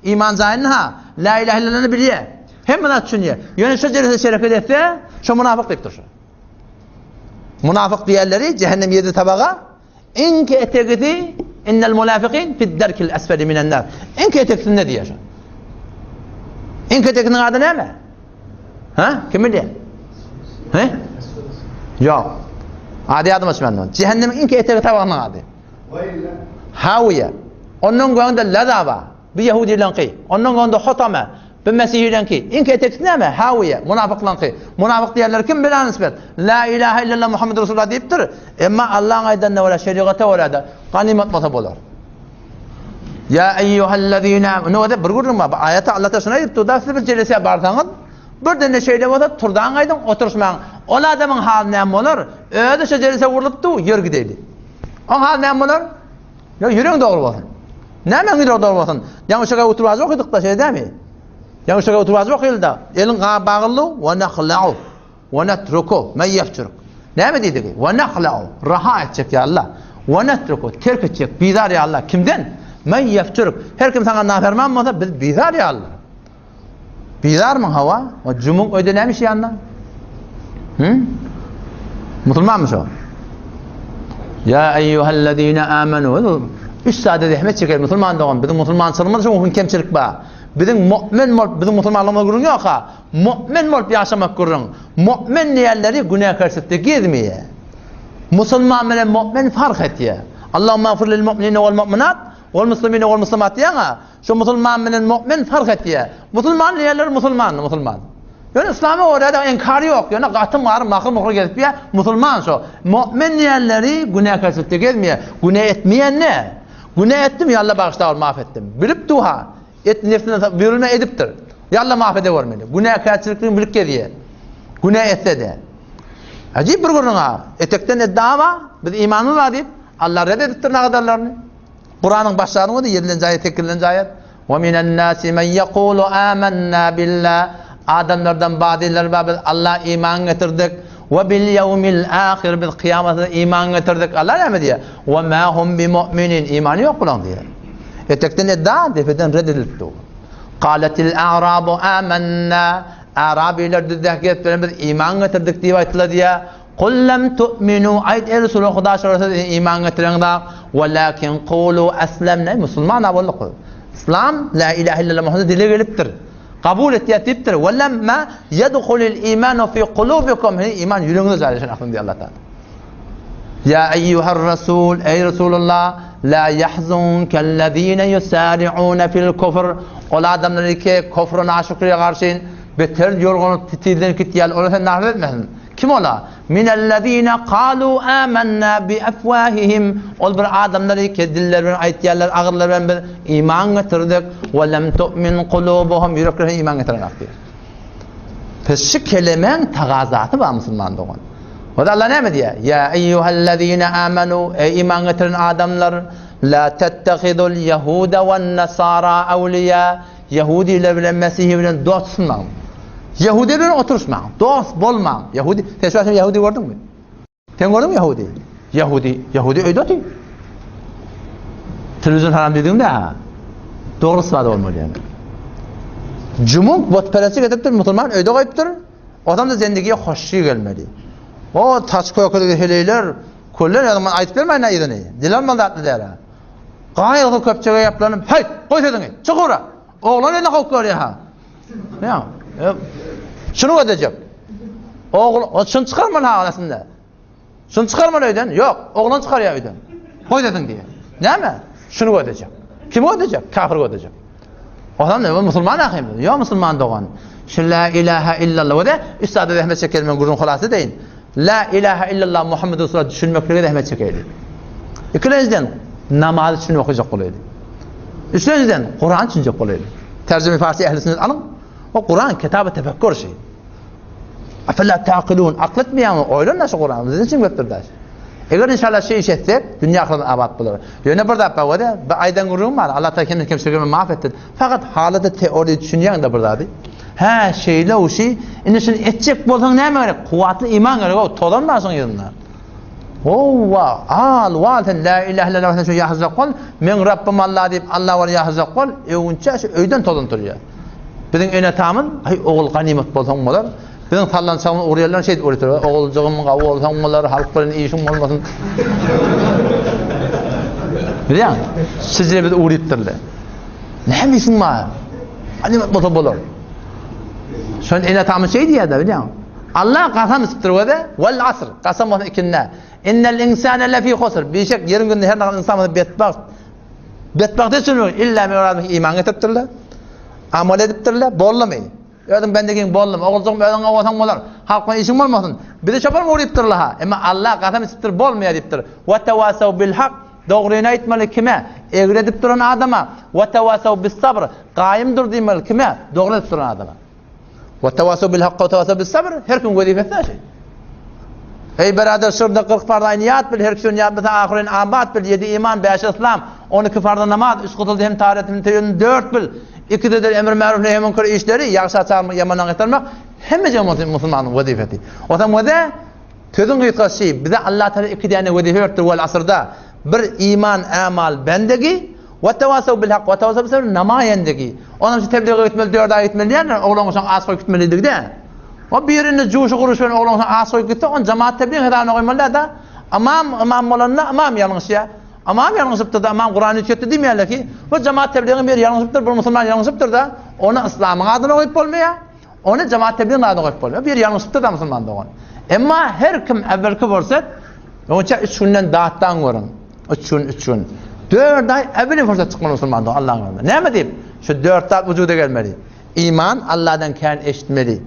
iman jaýyny ha, la ilahe illallany bilýär. Hemme zat düşünýär. Ýöne şo jelese şereket etse, şo munafyk diýipdir şo. Munafyk diýenleri cehennem ýedi tabaga, iňki etegisi innel munafikin fid-derkil esfeli minen nar. Iňki etegisinde diýýär şo. Iňki eteginiň ady näme? Ha? Kim bilýär? He? Ýok. Ady ýadyma düşmän. Cehennemiň iňki etegi tabagynyň ady. Hawiýe. Ondan göňde laza bar. Bu ýehudileňki. Ondan göňde hotame. Bu mesihileňki. Iňki etekisi näme? Hawiýe. Munafyklaňky. Munafyk diýenler kim bila nisbet? La ilaha illallah Muhammed Resulullah diýipdir. Emma Allahyň aýdanyna görä, şerigata görä-de ganymat bolsa bolar. Ýa eýýuhellezine, indi o-da bir gürrüň bar. Bu aýatda Allah Taala şuny aýdypdyr, da siz bir jelesä barsaňyz, birden-de şeýle bolsa, turdaň gaýdyň, oturyşmaň. Ol adamyň haly näme bolar? Özi şo jelesä urlupdy, ýör gideýli. Oň haly näme bolar? Ýa ýüregiň dogry bolsun. Nämäň ýüregi dogry bolsun? Ýaňy şo oturyp ajy okydyk-da, şeýle dämi? Ýaňy şo oturyp ajy okyly-da. Eliň bagly, we nahla'u. We netruku men ýefjuruk. Näme diýdigi? We nahla'u, raha etjek ýa Allah. We netruku, terk etjek, bizar ýa Allah. Kimden? Men ýefjuruk. Her kim saňa naferman bolsa, biz bizar ýa Allah. Bizarmyň hawa? O jumuň öýde näme işi ýanda? Hı? Musulmanmy şo? Ýa eýýuhellezine amenu. Üç sade zähmet çeker musulman dogan. Biziň musulmançylygymyzda şoň üçin kemçilik bar. Biziň mu'min bolup, biziň musulmanlygymyzda gürrüň ýok-ha. Mu'min bolup ýaşamak gürrüň. Mu'min diýenleri günäkärçilikde gezmeýär. Musulman bilen mu'min fark etýär. Allahumma gfir lil mu'minine wal mu'minat wal muslimine wal muslimat diýýäň-ä. Şu musulman bilen mu'min fark etýär. Musulman diýenleri musulman, musulman. Ýöne yslama görä-de inkary ýok. Ýöne gatym-garym mahyr-muhyr gezip ýör, musulman şo. Mu'min diýenleri günäkärçilikde gezmeýär. Günä etmeýän nä? Günä etdim, ýa Allah bagyşla ol maaf etdim. Bilip duha. Et nefsine buýrulma edipdir. Ýa Allah maaf edewür meni. Günäkärçilikini bilip gezýär. Günä etse-de. Ajyp bir gürrüň-a. Etekden edda bar, biz imanymyz bar diýip, Allah red edipdir nagadarlaryny. Kuranyň başlaryny özi ýedilenji aýat, sekizinji aýat. Wa minen nasi men yekulu amanna billah. Adamlardan bazylar bar biz Allaha iman getirdik. Wa bil ýewmil ahir biz kyýamata iman getirdik. Allah näme diýýär? Wa ma hum bi mu'minin. Imany ýok bulaň diýýär. Etekden edda, depeden red edilipdi. Qalatil a'rabu amanna. Arabiler düzdäki gezip bilen biz iman getirdik diýip aýtdylar diýýär. Kul lem tu'minu aýt eý Resulullah Huda şolara siz iman getireňzok. Walakin kulu aslamna musulman bolduk. Islam la ilaha illallah Muhammed dile gelipdir. Kabul etýär diýipdir. Ve lemma yedhulul imanu fi kulubikum. Heniz iman ýüregiňize jaýlaşan aslynda diýýär Allah Taala. Ya eyyuhar rasul, ey Resulullah, la yahzunkellezine yusari'un fil kufr. Ol adamlar ki kufra naşükriye garşy beter ýorganyp tizden gitýär. Olar sen nahar etmesin. Kim ola? Minellezine kalu amenna bi afwahihim. Ol bir adamlar ki dilleri bilen aýtýarlar, agyrlary bilen biz iman getirdik. We lem tu'min kulubuhum. Ýürekleri iman getirenok diýýär. Pes şu kelemäň tagazasy bar musulman dogan. O da Allah näme diýýär? Ýa eýýuhellezine amanu, eý iman getiren adamlar, la tettehidul ýehuda wen nasara awliýa. Ýehudiler bilen mesihi bilen dost tutunmaň. Ýehudi bilen oturyşmaň, dost bolmaň. Ýehudi, sen şu wagt ýehudi gördüňmi? Sen gördüňmi ýehudi? Ýehudi, ýehudi öýde otyr. Telewizion haram diýdiň-de ha. Dogry isbady bolmaly ýaly. Jumuk botperestlik edipdir, musulman öýde goýupdyr. Odam da zendigiye hoşy gelmedi. O saç kökeligi heleýler, köller ýaly men aýdyp bermäýin yzyny. Dil almaly zatly däl. Gaýgysyz köpçege ýaplanyp, Heý, goý sözüňi, çyk ura! Oglan eline howp görýär-hä. Ýa, şuny gözlejek. Ogul, o şuny çykarmaly ha arasynda. Şuny çykarmaly öýden? Ýok, oglan çykarýar öýden. Goý sözüňi diýýär. Näme? Şuny gözlejek. Kimi gözlejek? Kafir gözlejek. Ozan näme musulman ahim? Ýok musulman dogan. Şu la ilaha illallah we üç zada zähmet çekelim men gürrüň halasy edeýin. La ilaha illallah Muhammed Resulullah düşünmeklige zähmet çekeýli. Ikilenjiden namazy üçin okajak bolaýly. Üçlenjiden Kur'an düşünjek bolaýly. Terjime farsi ehli sünnet alyň. O Kur'an kitaby tefekkür şey. Afela taqilun akl etmeýäňmi? Oýlan şu Kur'an. Bizden üçin gelipdir daş. Eger inşallah şu iş etsek, dünýä ahyret abat bolar. Ýöne bir zat bar wada, bir aýdan gürrüňim bar. Allah Taala kemini kemçiligimi maaf etsin. Fakat halada teoriýa düşünýäň-de bir zady. Hä, şeýle uşy. Indi şuny etjek bolsaň näme gerek? Kuwwatly iman gerek, o tozan bar şoň ýerinde. Howwa, al, wal sen la ilahe illallah sen şu ýahjak bol. Meň Rabbym Allah diýip Allah bar ýahjak bol. Öwünçä şu öýden tozan turýar. Biziň ene-atamyz, aý ogul ganymat bolsaň bolar. Biziň sallançagymyz urýarlar şeýdip urýar. Oguljygym gawy bolsaň bolar, halk bilen işiň bolmasyn. Bilýäň, size biz urypdyrlar. Näme işiň bar? Ganymat bolsa bolar. Şon ene-atamyz şeý diýýär-de, bilýäň. Allah kasam içipdir we wal asr, kasam bolsun ikindä. Innel insane lefi husr. Bişek ýeriň ýüzünde her nähili insan bolsa betbagt. Betbagt üçin illa men iman getiripdirler. Amal edipdirler, boldumy? Özüň bendegiň boldumy? Oguljygym özüň bolsaň bolar. Halk bilen işiň bolmasyn. Bizi çopan urypdyrlar-ha. Emma Allah kasam içipdir, bolmaýar diýipdir. Ve tevasav bil hak. Dogryny aýtmaly kime? Egri edip duran adama. Ve tevasav bis sabr. Gaýym dur diýmeli kime? Dogry edip duran adama. Ve tevasav bil hak ve tevasav bis sabr. Her kim wezipesi şeý. Eý berader şurda 40 farz aýny ýat bil, her kişi ýat bilse ahyryn abat bil, 7 iman, 5 yslam, 12 farz namaz, 3 gusul hem taharet hem teýün 4 bil. Ikide-de emr märuf nehy münker işleri, ýagşa çagyrmak, ýamana gaýtarmak hemme musulmanyň wezipesi. Otam weze sözüň gysgasy bize Allah Taala iki däne wezipe beripdir wal asyrda. Bir iman, amal bendegi we tewasaw bil hak we tewasaw bis sabr namaýendegi. Onam şu teblige gitmeli, dört aý gitmeli diýenler, oglan-uşak aç goýup gitmeli diýdik-de. O birinde juşy guruş bilen oglan-uşak aç goýup gitse, ony jemaat tebligiň hesabyna goýmaly däl-de. Ymam ymam bolanda ymam ýalňyşýar. Ymam ýalňyşypdyr-da, ymam Kurany üýtgetdi diýmeýärler ki, bu jemaat tebligiň biri ýalňyşypdyr, bir musulman ýalňyşypdyr-da, ony yslamyň adyna goýup bolmaýar, ony jemaat tebligiň adyna goýup bolmaýar. Biri ýalňyşypdyr-da musulman dogan. Emma her kim äwwelki pursat, öňçä üç günden datdan görüň. Üç gün, üç gün. Dört aý äwweli pursat çykmaly musulman dogan Allahyň öňünde. Näme diýip? Şu dört zat wujuda gelmeli. Iman Allahdan kän eşitmeli.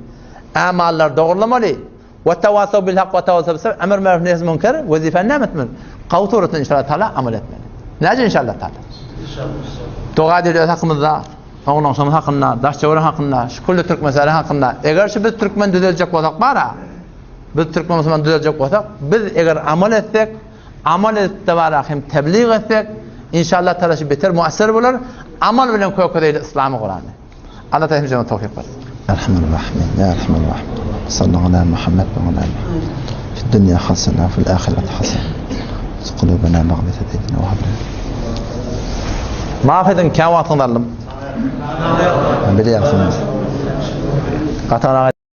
Amallary dogrulamaly. Ve tevasav bil hak ve tevasav bis sabr emr maruf nehy münker wezifäni näme etmeli? Gawy suratda inşallah taala amal etmeli. Näce inşallah taala? Doga edeli öz hakymyzda, oglanşamyz hakynda, daş töwerek hakynda, şu külli türkmenistanyň hakynda. Eger şu biz türkmen düzeljek bolsak bara, biz türkmen musulman düzeljek bolsak, biz eger amal etsek, amal edip de bara hem tebliğ etsek, inşallah taala şu beter muasser bolar. Amal bilen kökezeýli yslamy Kurany. Allah Taala hemmämize towfik bersin. Erhamer Rahimin, ya Erhamer Rahimin. Salli ala Muhammed ve ala Muhammed. Fi dunya hasene, fil ahireti hasene. Kulubena mağfirete edin ve habri. Maaf edin, kän wagtyňyzy aldym. Bilýärsiňiz. Gatara.